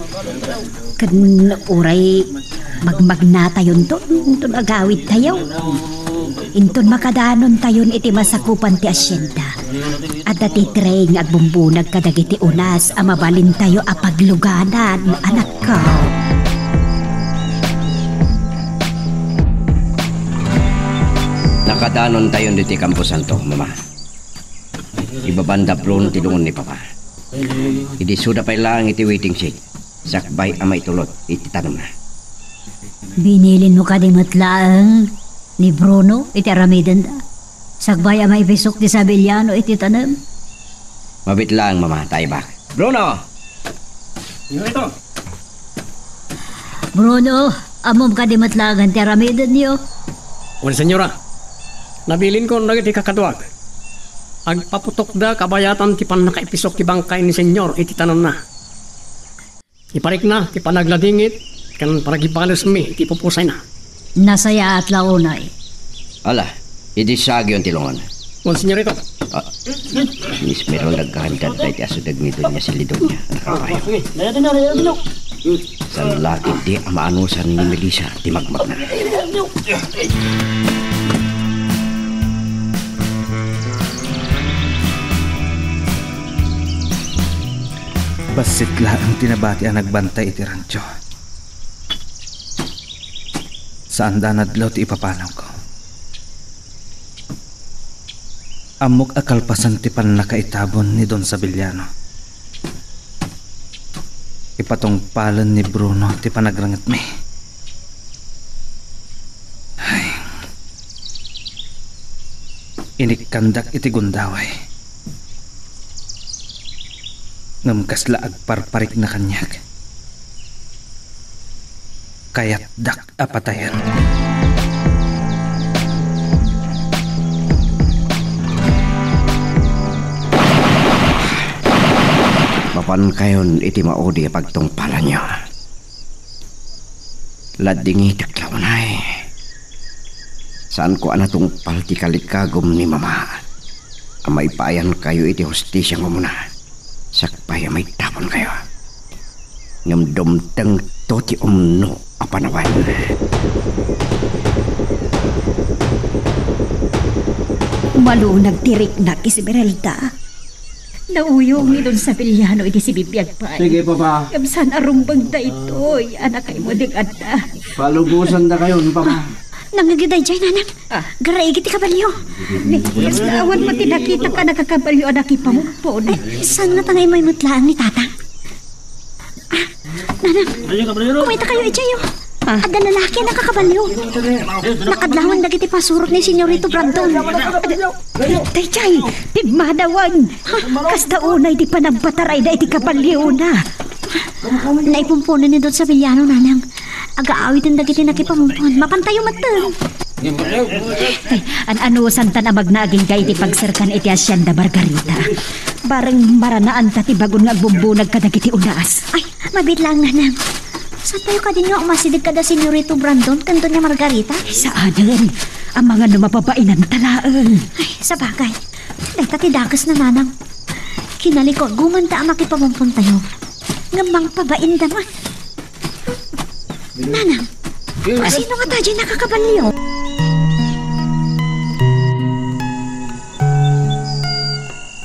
Ken uray magmagnatayonto, inton agawidtayo. Inton makadanontayon iti masakupan ti asienda. Adda ti tray nga agbumbunag kadagiti unas a mabalintayo a pagluganan, anakko. Nakadanontayon ditoy kamposanto, Mama. Ibabanda Bruno ti lungon ni Papa. Idi isuda pay laeng iti waiting shed, sakbay a maitulot iti tanonna. Binilinmo kadi met laeng ni Bruno iti aramidenda? Sakbay a maipisok ti sabiliano iti tanem? Mabiit laeng, Mama, ta ibak. Bruno! Sino ito? Bruno, ammom kadi met laeng ti aramidenyo? Wen, senyora. Nabilinkon dagiti kakaduak. Agpaputokda kabayatan ti pannakaipisok ti bangkay ni Senyor iti tanonna. Iparikna ti panagladingit ken panagibalesmi iti pupusayna. Nasayaat la unay. Ala, idi sagyon ti lungon. Monsenyorito. Ah, Miss Merol, nagkahanda dayta asideg ni Doña Celidonia. Nakabayo. Sige, dayaten na, dayaten na. Saan la ketdi a maanusan ni Melissa ti magmagna. Bassit laeng ti nabati a nagbantay iti rancho. Saanda a nadlaw ti ipapanawko. Ammok a kalpasan ti pannakaitabon ni Don Sabiliano. Ipatungpalen ni Bruno ti panagrangetmi. Ay. Inikkandak iti gundaway. Ngem kasla agparparikna kaniak. Kayatdak a patayen. Mapankayon iti maudi a pagtungpalanyo. Ladingitek la unay. Saanko a natungpal ti kalikagum ni Mama a maipaayankayo iti hustisia nga umuna, sakbay a maitabonkayo. Ngem dumtengto ti umno a panawen. Malunag ti riknak, Esmeralda. Nauyong ni Don Sabiliano iti sibibiag pay. Sige, Papa. Ngem saan a rumbeng daytoy a nakaimuding adda. Palubosandakayon, Papa. Nangngegyo daydiay, Nanang. Ah. Garaigi ti kabalio. Ni, kasla awan met ti nakitak a nagakabalio a nakipamumpon. Ay, saan ngata nga immay met laeng ni Tatang? Ah, Nanang, kumaytakayo idiay, oh. Ah. Adda lalaki a nakakabalio. Nakadlawan dagiti pasurot ni Senyorito Brandon. Daydiay, pimmanawen. Ha? Kasta unay ti panangpatarayda iti kabaliona. Naipumpunen ni Don Sabiliano, Nanang. Agaawiten dagiti nakipamumpon. Mapantayo metten. Ay, an-anusantan a magna agingga iti pagserkan iti Hacienda Margarita. Bareng maranaanta ti bagon nga agbumbunag kadagiti unas. Ay, mabiit laeng, Nanang. Saantayo kadinyo a umasideg kada Senyorito Brandon ken Doña Margarita? Saanen. Amangan no mapabainanta laeng. Ay, sabagay. Dayta ti dakesna, Nanang. Kinalikagumanta a makipamumpontayo. Ngem mangpabainda met. Nanang, asino ngata diay nakakabalio?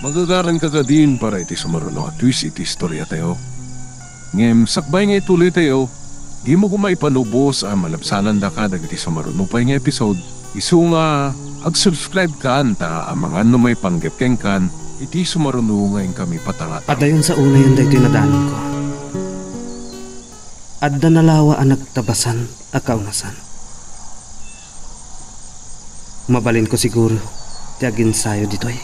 Magagaranka kadin para iti sumaruno a twist iti istoriatayo. Ngem sakbay nga ituloytayo, dimo koma ipanubos a malabsanandaka dagiti sumaruno pay nga episode. Isu nga, ag-subscribe kan ta amangan no maipanggep kenkan iti sumaruno nga inkami patangat. Adayon sa unayen daytoy nadanonko. Adda nalawa a nagtabasan a kaunasan. Mabalinko siguro ti aginsayo ditoy.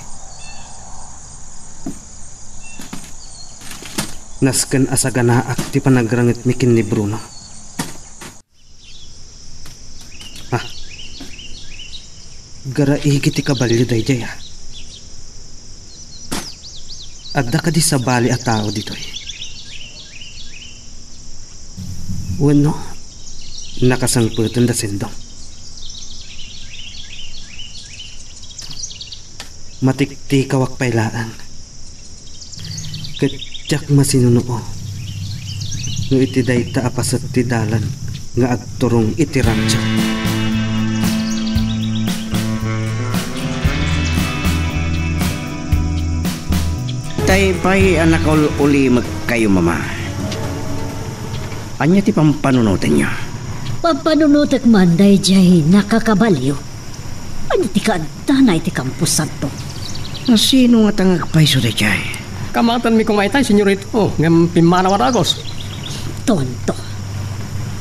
Nasken a saganaak ti panagrangetmi ken ni Bruno. Ah. Garaigi ti kabalio daydiay, ah. Adda kadi sabali a tao ditoy? Wenno, nakasangpetenda sendong? Matiktikawak pay laeng. Ket diak masinunuo no iti dayta a paset ti dalan nga agturong iti rancho. Tay pay a nakaul-ulimekkayo, Mama. Ania ti pampanunotenyo? Pampanunotek man daydiay nakakabalio. Ania ti kaaddana iti kamposanto? Sino ngata nga agpayso daydiay? Kamatanmi koma itay, senyorito, ngem pimmanaw a dagus. Tonto.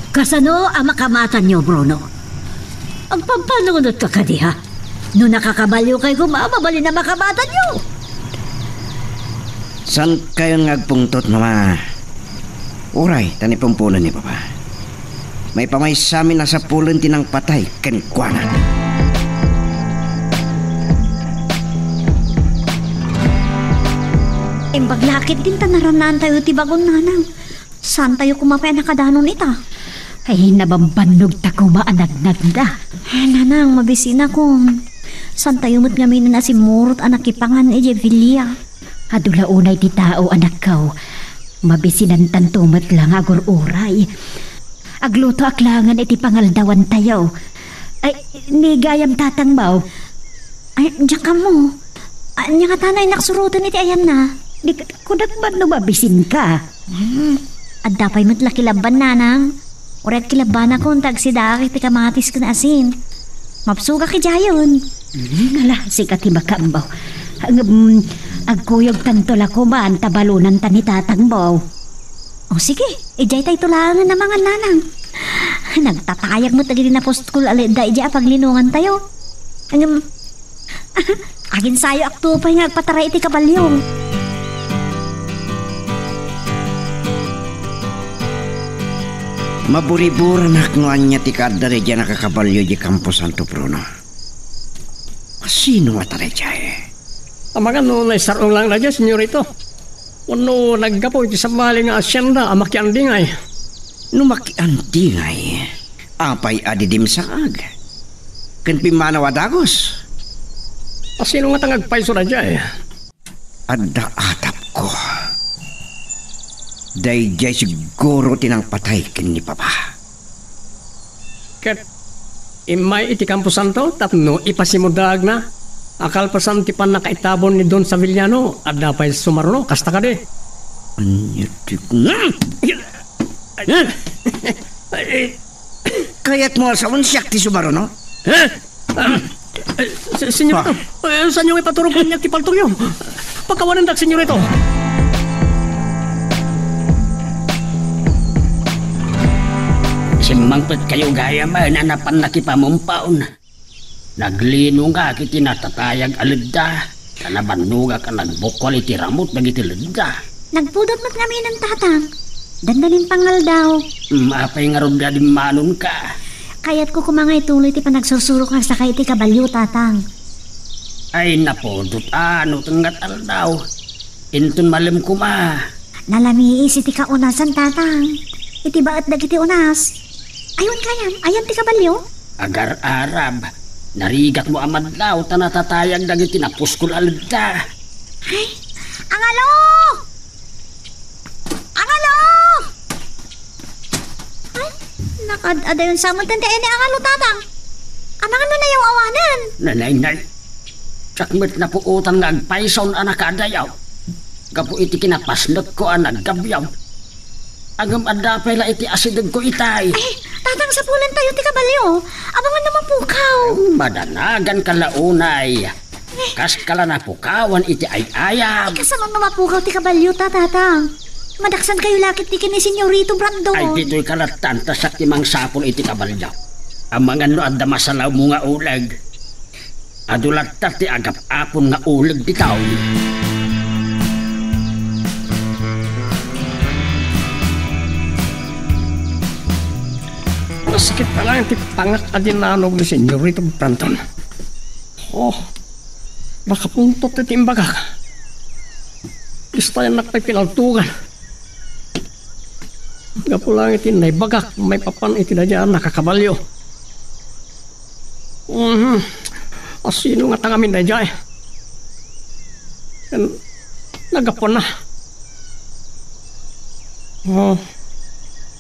Kasano a makamatanyo, Bruno? Agpampanunotka kadi, ha? No nakakabalio kay koma, mabalin a makamatanyo. Saankayon nga agpungtot, Mama. Uray, ta ni pumpunen ni Papa. Maipamaysami a sapulen ti nangpatay kenkuana. Imbag la ketdin ta narannaantayo ti bagon, Nanang. Saantayo koma pay a nakadanon ita? Ay, nabambannogta koma a nagnagda. Ay, Nanang, mabisinakon. Saantayo met ngamin a simmurot a nakipangan idiay villa. Adu la unay ti tao, anakko. Mabisinantanto met la nga agur-uray. Aglutoak laengen iti pangaldawantayo. Ay, ni gayam tatangmo. Ay, diak ammo. Ania ngata no innak suroten iti ayanna? Di, kunak man no mabisinka. Hmm. Adda pay met la kilabban, Nanang. Uray kilabbanakon ta agsidaak iti kamatis ken asin. Mabsogak idiayen. Hmm, ala, sika ti makaammo. Ngem, agkuyogtanto la koma ta balonanta ni tatangmo. O, sige, idiaytayto laengen a mangan, Nanang. Nagtatayag met dagiti napuskol a ledda idiay a paglinongantayo. Ngem, aginsayoakto pay nga agpataray iti kabalio. Maburiburanak no ania ti kaadda daydiay a nakakabalio idiay kamposanto, Bruno. Sino ngata daydiay? Amangan no naisar-ong laeng daydiay, senyorito. Wenno naggapu iti sabali nga asienda a makiandingay. No makiandingay, apay a dimsaag ken pimmanaw a dagus? A sino ngata nga agpayso daydiay? Adda atapko. Daydiay siguro ti nangpatay ken ni Papa. Ket immay iti kamposanto tapno ipasimudaagna a kalpasan ti pannakaitabon ni Don Saviliano, adda pay sumaruno. Kasta kadi? Ania ti... Kayatmo a sawen siak ti sumaruno? Eh? Ah, eh, se-, senyorito, eh, saanyo nga ipaturog kaniak ti paltoyo? Pakawanendak, senyorito. Simmangpetkayo gayam a napan nakipamumpaon. Naglinongak iti natatayag a ledda, ta nabannogak a nagbukual iti ramut dagiti ledda. Nagpudot met ngamin, Tatang. Dandanin pangaldaw. Mm, apay ngarud nga dimmanonka? Kayatko koma nga ituloy ti panagsursurok nga sakay iti kabalio, Tatang. Ay, napudot a, no, tenggat aldaw. Inton malem koma. Nalamiis iti kaunasan, Tatang. Iti baet dagiti unas. Aywan kayam, ayan ti kabalio? Agar-arab, narigatmo a madlaw ta natatayag dagiti napuskol a ledda. Ay, angalo! Angalo! Ay, nakaad-adayon sa met ti angalo, Tatang. Amangan no nayaw-awanen. Nanay, nay. Diak met napuotan nga agpayson a nakaadayaw. Gapu iti kinapasnekko a naggabiaw. Ngem adda pay la iti asidegko itay. Ay, Tatang, sapulentayo ti kabalio. Amangan no mapukaw. Madanagan ka la unay. Kaska la napukawan iti ay-ayam. Ay, kasano no mapukaw ti kabalio ta, Tatang? Madaksankayo la ket ti ken ni Senyorito Brandon. Ay, ditoy ka lattan, ta siak ti mangsapul iti kabalio. Amangan no adda masalawmo nga uleg. Adu latta ti agap-apon nga uleg ditoy. Nasakit na lang ti pangak a dinanog ni Senyorito Brandon. Oh, nakapuntot iti imbagak. Istayannak pay pinaltugan. Gapu lang iti naibagak maipapan iti daydiay a nakakabalio. Mhm. Asino ngata ngamin daydiay? Naggapuanna. Oh,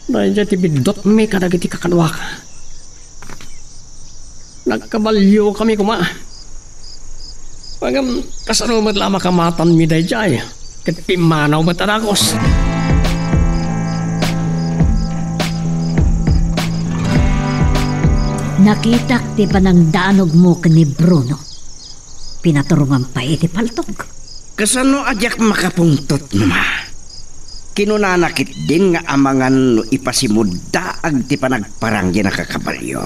daydiay ti biddutmi kadagiti kakaduak. Nagkabaliokami koma. Ngem kasano met la a makamatanmi daydiay ket pimmanaw met a dagus? Nakitak ti panangdanogmo ken ni Bruno. Pinaturongam pay iti paltog. Kasano a diak makapungtot, Mama? Kinunana ketdin nga amangan no ipasimuddaag ti panagparang diay nakakabalio,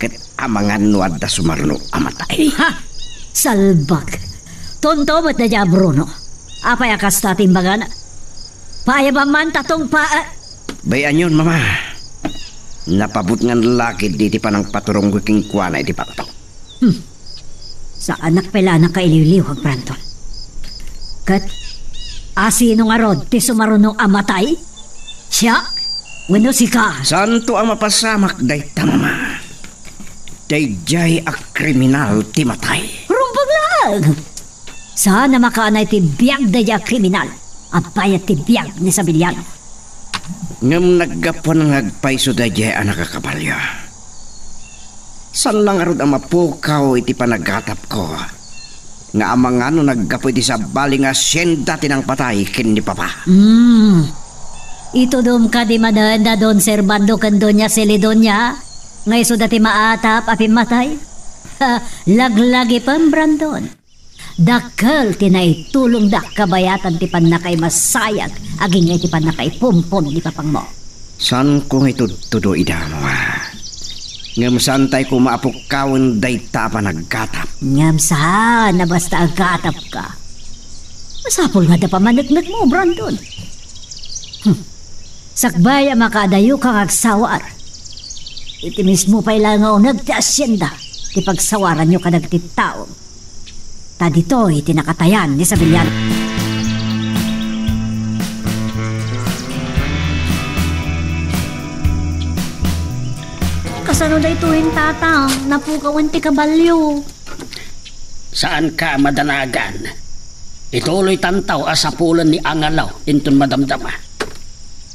ket amangan no adda sumaruno a matay. Ha! Salbag! Tunto met daydiay a Bruno. Apay a kasta ti imbagana? Payabam man ta tungpaa. Bay-anyon, Mama. Napabutngan la ketdi ti panangpaturongko kenkuana iti paltog. Hmm. Saanak pay la a nakailiwliwag, Brandon. Ket asino ngarud ti sumaruno a matay? Siak? Wenno sika? Saanto a mapasamak dayta, Mama. Daydiay a kriminal ti matay. Rumbeng laeng! Saan a makaanay ti biag daydiay a kriminal a bayat ti biag ni Sabiliano. Ngem naggapuan nga agpayso daydiay a nakakabalio. Saan la ngarud a mapukaw iti panagatapko nga amangan no naggapu iti sabali nga asienda ti nangpatay ken ni Papa. Hmm. Itudom kadi manen da Don Servando ken Doña Celidonia nga isuda ti maatap a pimmatay? Ha, laglagipem, Brandon. Dakkel ti naitulongda kabayatan ti pannakaimasayag agingga iti pannakaipumpon ni papangmo. Saanko nga itudtudo ida, Mama. Ngem saantay koma a pukkawen dayta a panaggatap. Ngem saan a basta aggatapka. Masapul nga adda pamaneknekmo, Brandon. Hmm. Sakbay a makaadayoka nga agsawar, iti mismo pay laeng nga uneg ti asienda ti pagsawaranyo kadagiti tao. Ta ditoy ti nakatayan ni Sabiliano. Kasano daytoyen, Tatang? Napukawen ti kabalio. Saanka a madanagan. Ituloytanto a sapulen ni Angelo inton madamdama.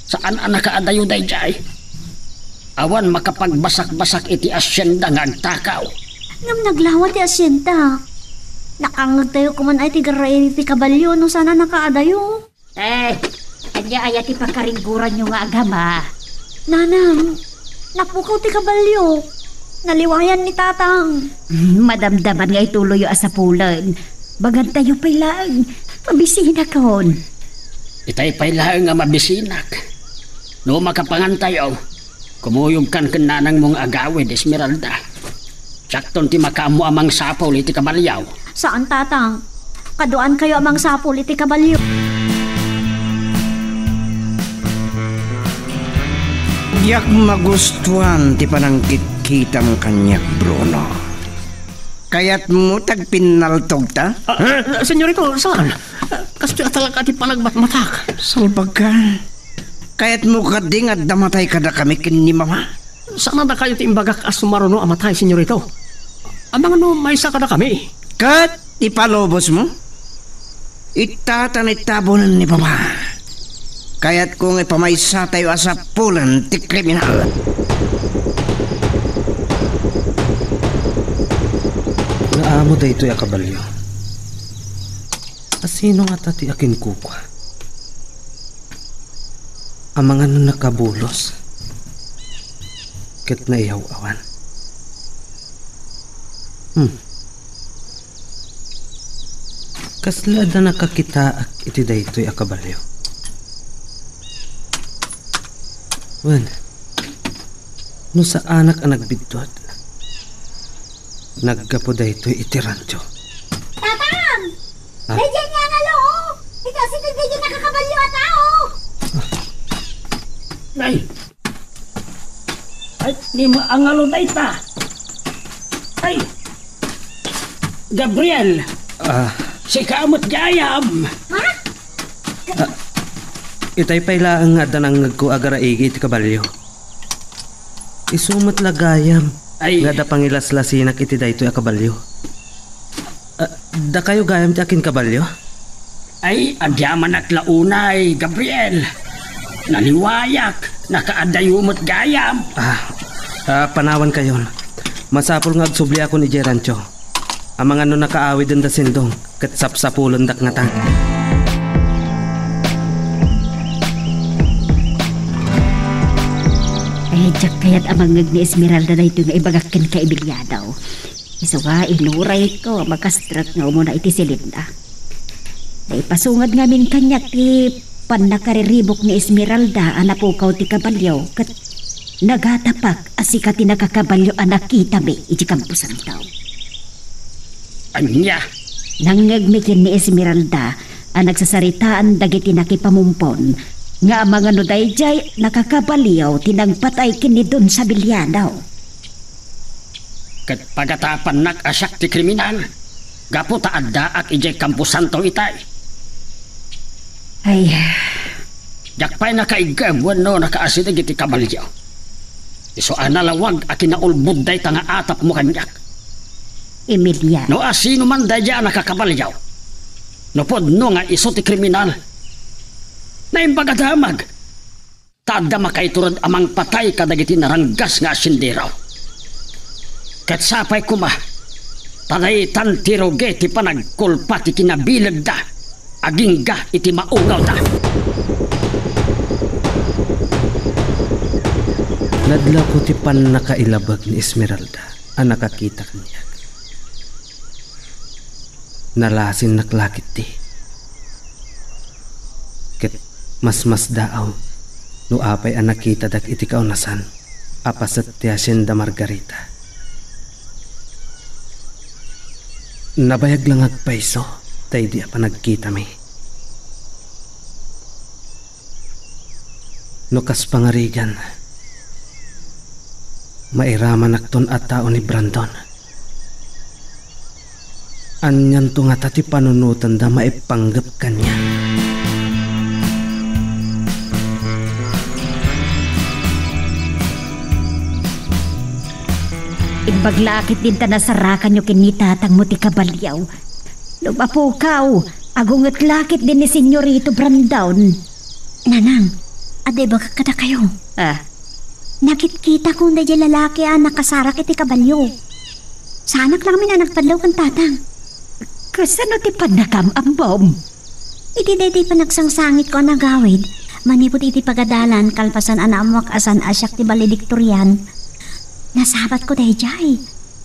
Saan a nakaadayo daydiay. Awan makapagbasakbasak iti asienda nga agtakaw. Ngem naglawa ti asienda. Nakangngegtayo koman ay ti garaid iti kabalio no saan a nakaadayo. Eh, ania aya ti pakaringgoranyo nga agama? Nanang, napukaw ti kabalio. Naliwayan ni Tatang. Hmm, madamdaman nga ituloyyo a sapulen. Bagantayo pay laeng. Mabisinakon. Itay pay laeng a mabisinak. No makapangantayo, kumuyogkan ken nanangmo nga agawid, Esmeralda. Siakton ti makaammo a mangsapul iti kabalio. Saan, Tatang. Kaduaankayo a mangsapul iti kabalio. Diak magustuan ti panangkitkitam kaniak, Bruno. Kayatmo ti agpinnaltogta? Ah, senyorito, saan? Ah, kastoy a talaga ti panagmatmatak. Salbagka. Kayatmo kadi nga adda matay kadakami ken ni Mama? Saan a dakayo ti imbagak a sumaruno a matay, senyorito? Amangan no maysa kadakami. Ket ipalubosmo? Ita ta naitabonen ni Papa. Kayatko nga ipamaysatayo a sapulen ti kriminal. Naamo daytoy a kabalio. Asino ngata ti akinkukua? Amangan no nakabulos ket naiyaw-awan. Hmm. Kasla adda nakakitaak iti daytoy a kabalio? Wen, no saanak a nagbiddut, naggapu daytoy iti rancho. Tatang! Ah? Daydiay nga angalo, oh! Ikaw si daydiay nakakabalio a tao! Nay! Ay, ni maangalo dayta! Ay! Gabriel! Ah. Sika met gayam! Ha? Ah, itay pay laeng nga adda nangngegko a garaigi iti kabalio. Isu met la gayam Ay. Nga adda pangilaslasinak iti daytoy a kabalio. Ah, dakayo gayam ti akinkabalio? Ay, agyamanak la unay, Gabriel. Naliwayak, nakaadayo met gayam. Ah, ah, panawankayon. Masapul nga agsubliakon idiay rancho. Amangan no nakaawiden da Sindong, ket sapsapulendak ngatan. Ay, diak kayat a mangngeg ni Esmeralda daytoy nga ibagak kenka, Emiliano. Isu nga, inurayko a makastrek nga umuna iti silinna. Naipasungad ngamin kaniak ti pannakariribuk ni Esmeralda a napukaw ti kabalio, ket nagatapak a sika ti nakakabalio a nakitami iti kamposanto. Ania? Nangngegmi ken ni Esmeralda a nagsasaritaan dagiti nakipamumpon nga amangan no daydiay nakakabalio ti nangpatay ken ni Don Sabiliano. Ket pagatapannak a siak ti kriminal, gapu ta addaak idiay kamposanto itay. Ay. Diak pay nakaiggem wenno nakaasideg iti kabalio. Isu a nalawag a kinaulbod dayta nga atapmo kaniak. Emilia. No asino man daydiay a nakakabalio, no pudno nga isu ti kriminal, naimbag a damag. Ta adda makaitured a mangpatay kadagiti naranggas nga asendero. Ket sapay koma, ta daytan ti rugi ti panagkulpa ti kinabilegda agingga iti maungawda. Nadlapo ti pannakailabek ni Esmeralda a nakakita kaniak. Nalasinnak la ketdi. Ket masmasdaaw no apay a nakitadak iti kaunasan a paset ti Hacienda Margarita. Nabayag la nga agpayso daydi a panagkitami. No kas pangarigan, mairamanakton a tao ni Brandon. Anianto ngata ti panunotenda maipanggep kaniak? Imbag la ketdin ta nasarakanyo ken ni tatangmo ti kabalio. No mapukaw, agunget la ketdin ni Senyorito Brandon. Nanang, adda ibagak kadakayo. Ah? Nakitkitakon daydiay lalaki a nakasarak iti kabalio. Saanak la ngamin a nagpadlaw ken tatang. Kasano ti pannakam-ammom? Iti daydiay panagsangsangitko a nagawid, manipud iti pagadalan kalpasan a naammoak a saan a siak ti valedictorian, nasabatko daydiay.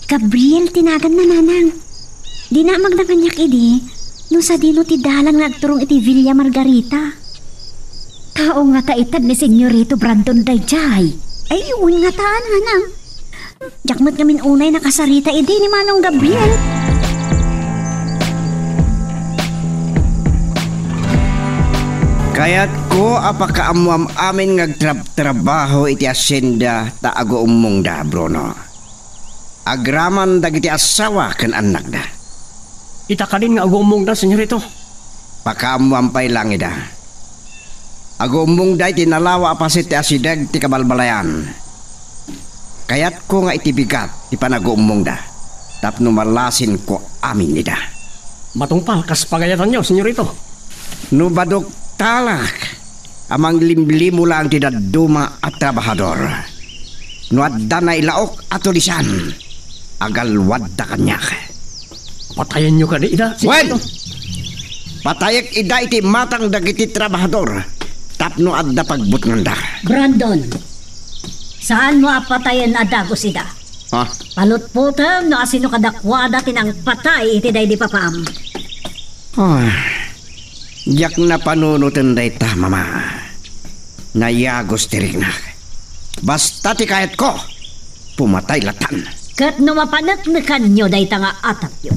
Gabriel ti naganna, nanang. Dina magna kaniak idi, no sadino ti dalan nga agturong iti Villa Margarita. Tao ngata itan ni Senyorito Brandon daydiay. Ay, wen ngata, nanang. Diak met ngamin unay nakasarita idi ni Manong Gabriel. Kayatko a pakaammoam amin nga agtrabtrabaho iti hacienda ta aguummongda, Bruno. Agraman dagiti asawa ken annakda. Ita kadin nga aguummongda, Senyorito? Pakaammoam pay laeng ida. Aguummongda iti nalawa a paset ti asideg ti kabalbalayan. Kayatko nga iti bigat ti panaguummongda tapno malasinko amin ida. Matungpal kas pagayatanyo, Senyorito. No baduktalak a manglimlimo laeng ti dadduma a trabahador. No adda nailaok a tulisan, agalwadda kaniak. Patayenyo kadi ida, Wen! Senyorito? Patayek ida iti matang dagiti trabahador tapno adda pagbutnganda. Brandon, saanmo a patayen a dagus ida. Ha? Palutpotem no asino kadakuada ti nangpatay iti daydi papam. Ah, diak napanunoten dayta, Mama. Nayagus ti riknak. Basta ti kayatko, pumatay latan. Ket no mapaneknekanyo dayta nga atapyo,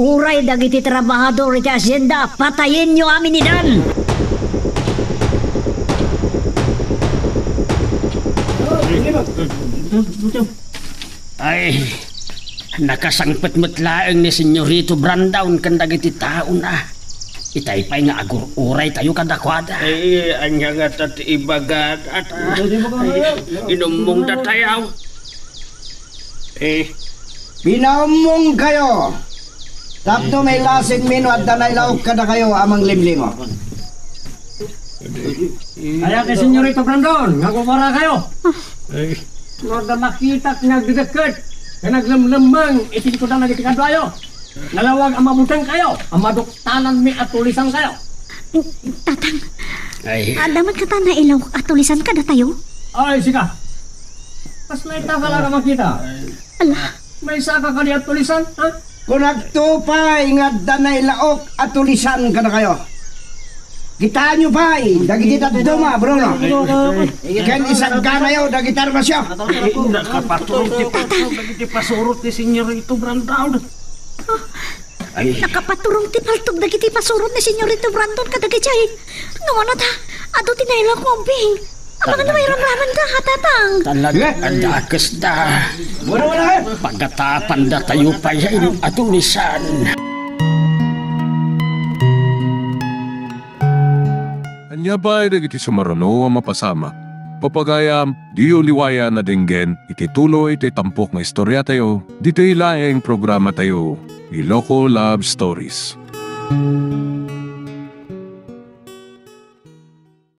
uray dagiti trabahador iti hacienda, patayenyo amin idan! Ay, nakasangpet met laeng ni Senyorito Brandon ken dagiti taona. Itay pay nga agur-uraytayo kadakuada. Ay, ania ngata ti ibagada? Ay, inummongdatayo. Eh, pinaummongkayo. Tapno mailasinmi no adda nailaok kadakayo a manglimlingo. Kayat ni Senyorito Brandon nga agkukuarakayo. No adda makitak nga agdedekket ken aglemlemmeng iti likudan dagiti kaduayo, nalawag a mabutengkayo a maduktananmi a tulisankayo. Tatang, Ay. Adda met kata nailaok a tulisan kadatayo? Ay, sika. Kasla ita ka la a makita? Ala. Maysaka kadi a tulisan, ha? Kunakto pay nga adda nailaok a tulisan kadakayo. Kitaenyo pay dagiti dadduma, Bruno. Ken isagganayo dagiti armasyo. Ay, nakapaturong ti paltog dagiti pasurot ni Senyorito Brandon. Ay. Nakapaturong ti paltog dagiti pasurot ni Senyorito Brandon kadagiti ay. Ngem ania ta, adu ti nailaok nga ubbing. Amangan no mairamraman ka, ha, Tatang? Talaga, adda a kasta. Wala, wala, eh. Pagatapan datayo pay a tulisan. Ania pay dagiti sumaruno a mapasamak? Papagayam, diyo liwayan a denggen iti tuloy ti tampok nga istoriatayo, ditoy laeng programatayo, Iloko Love Stories.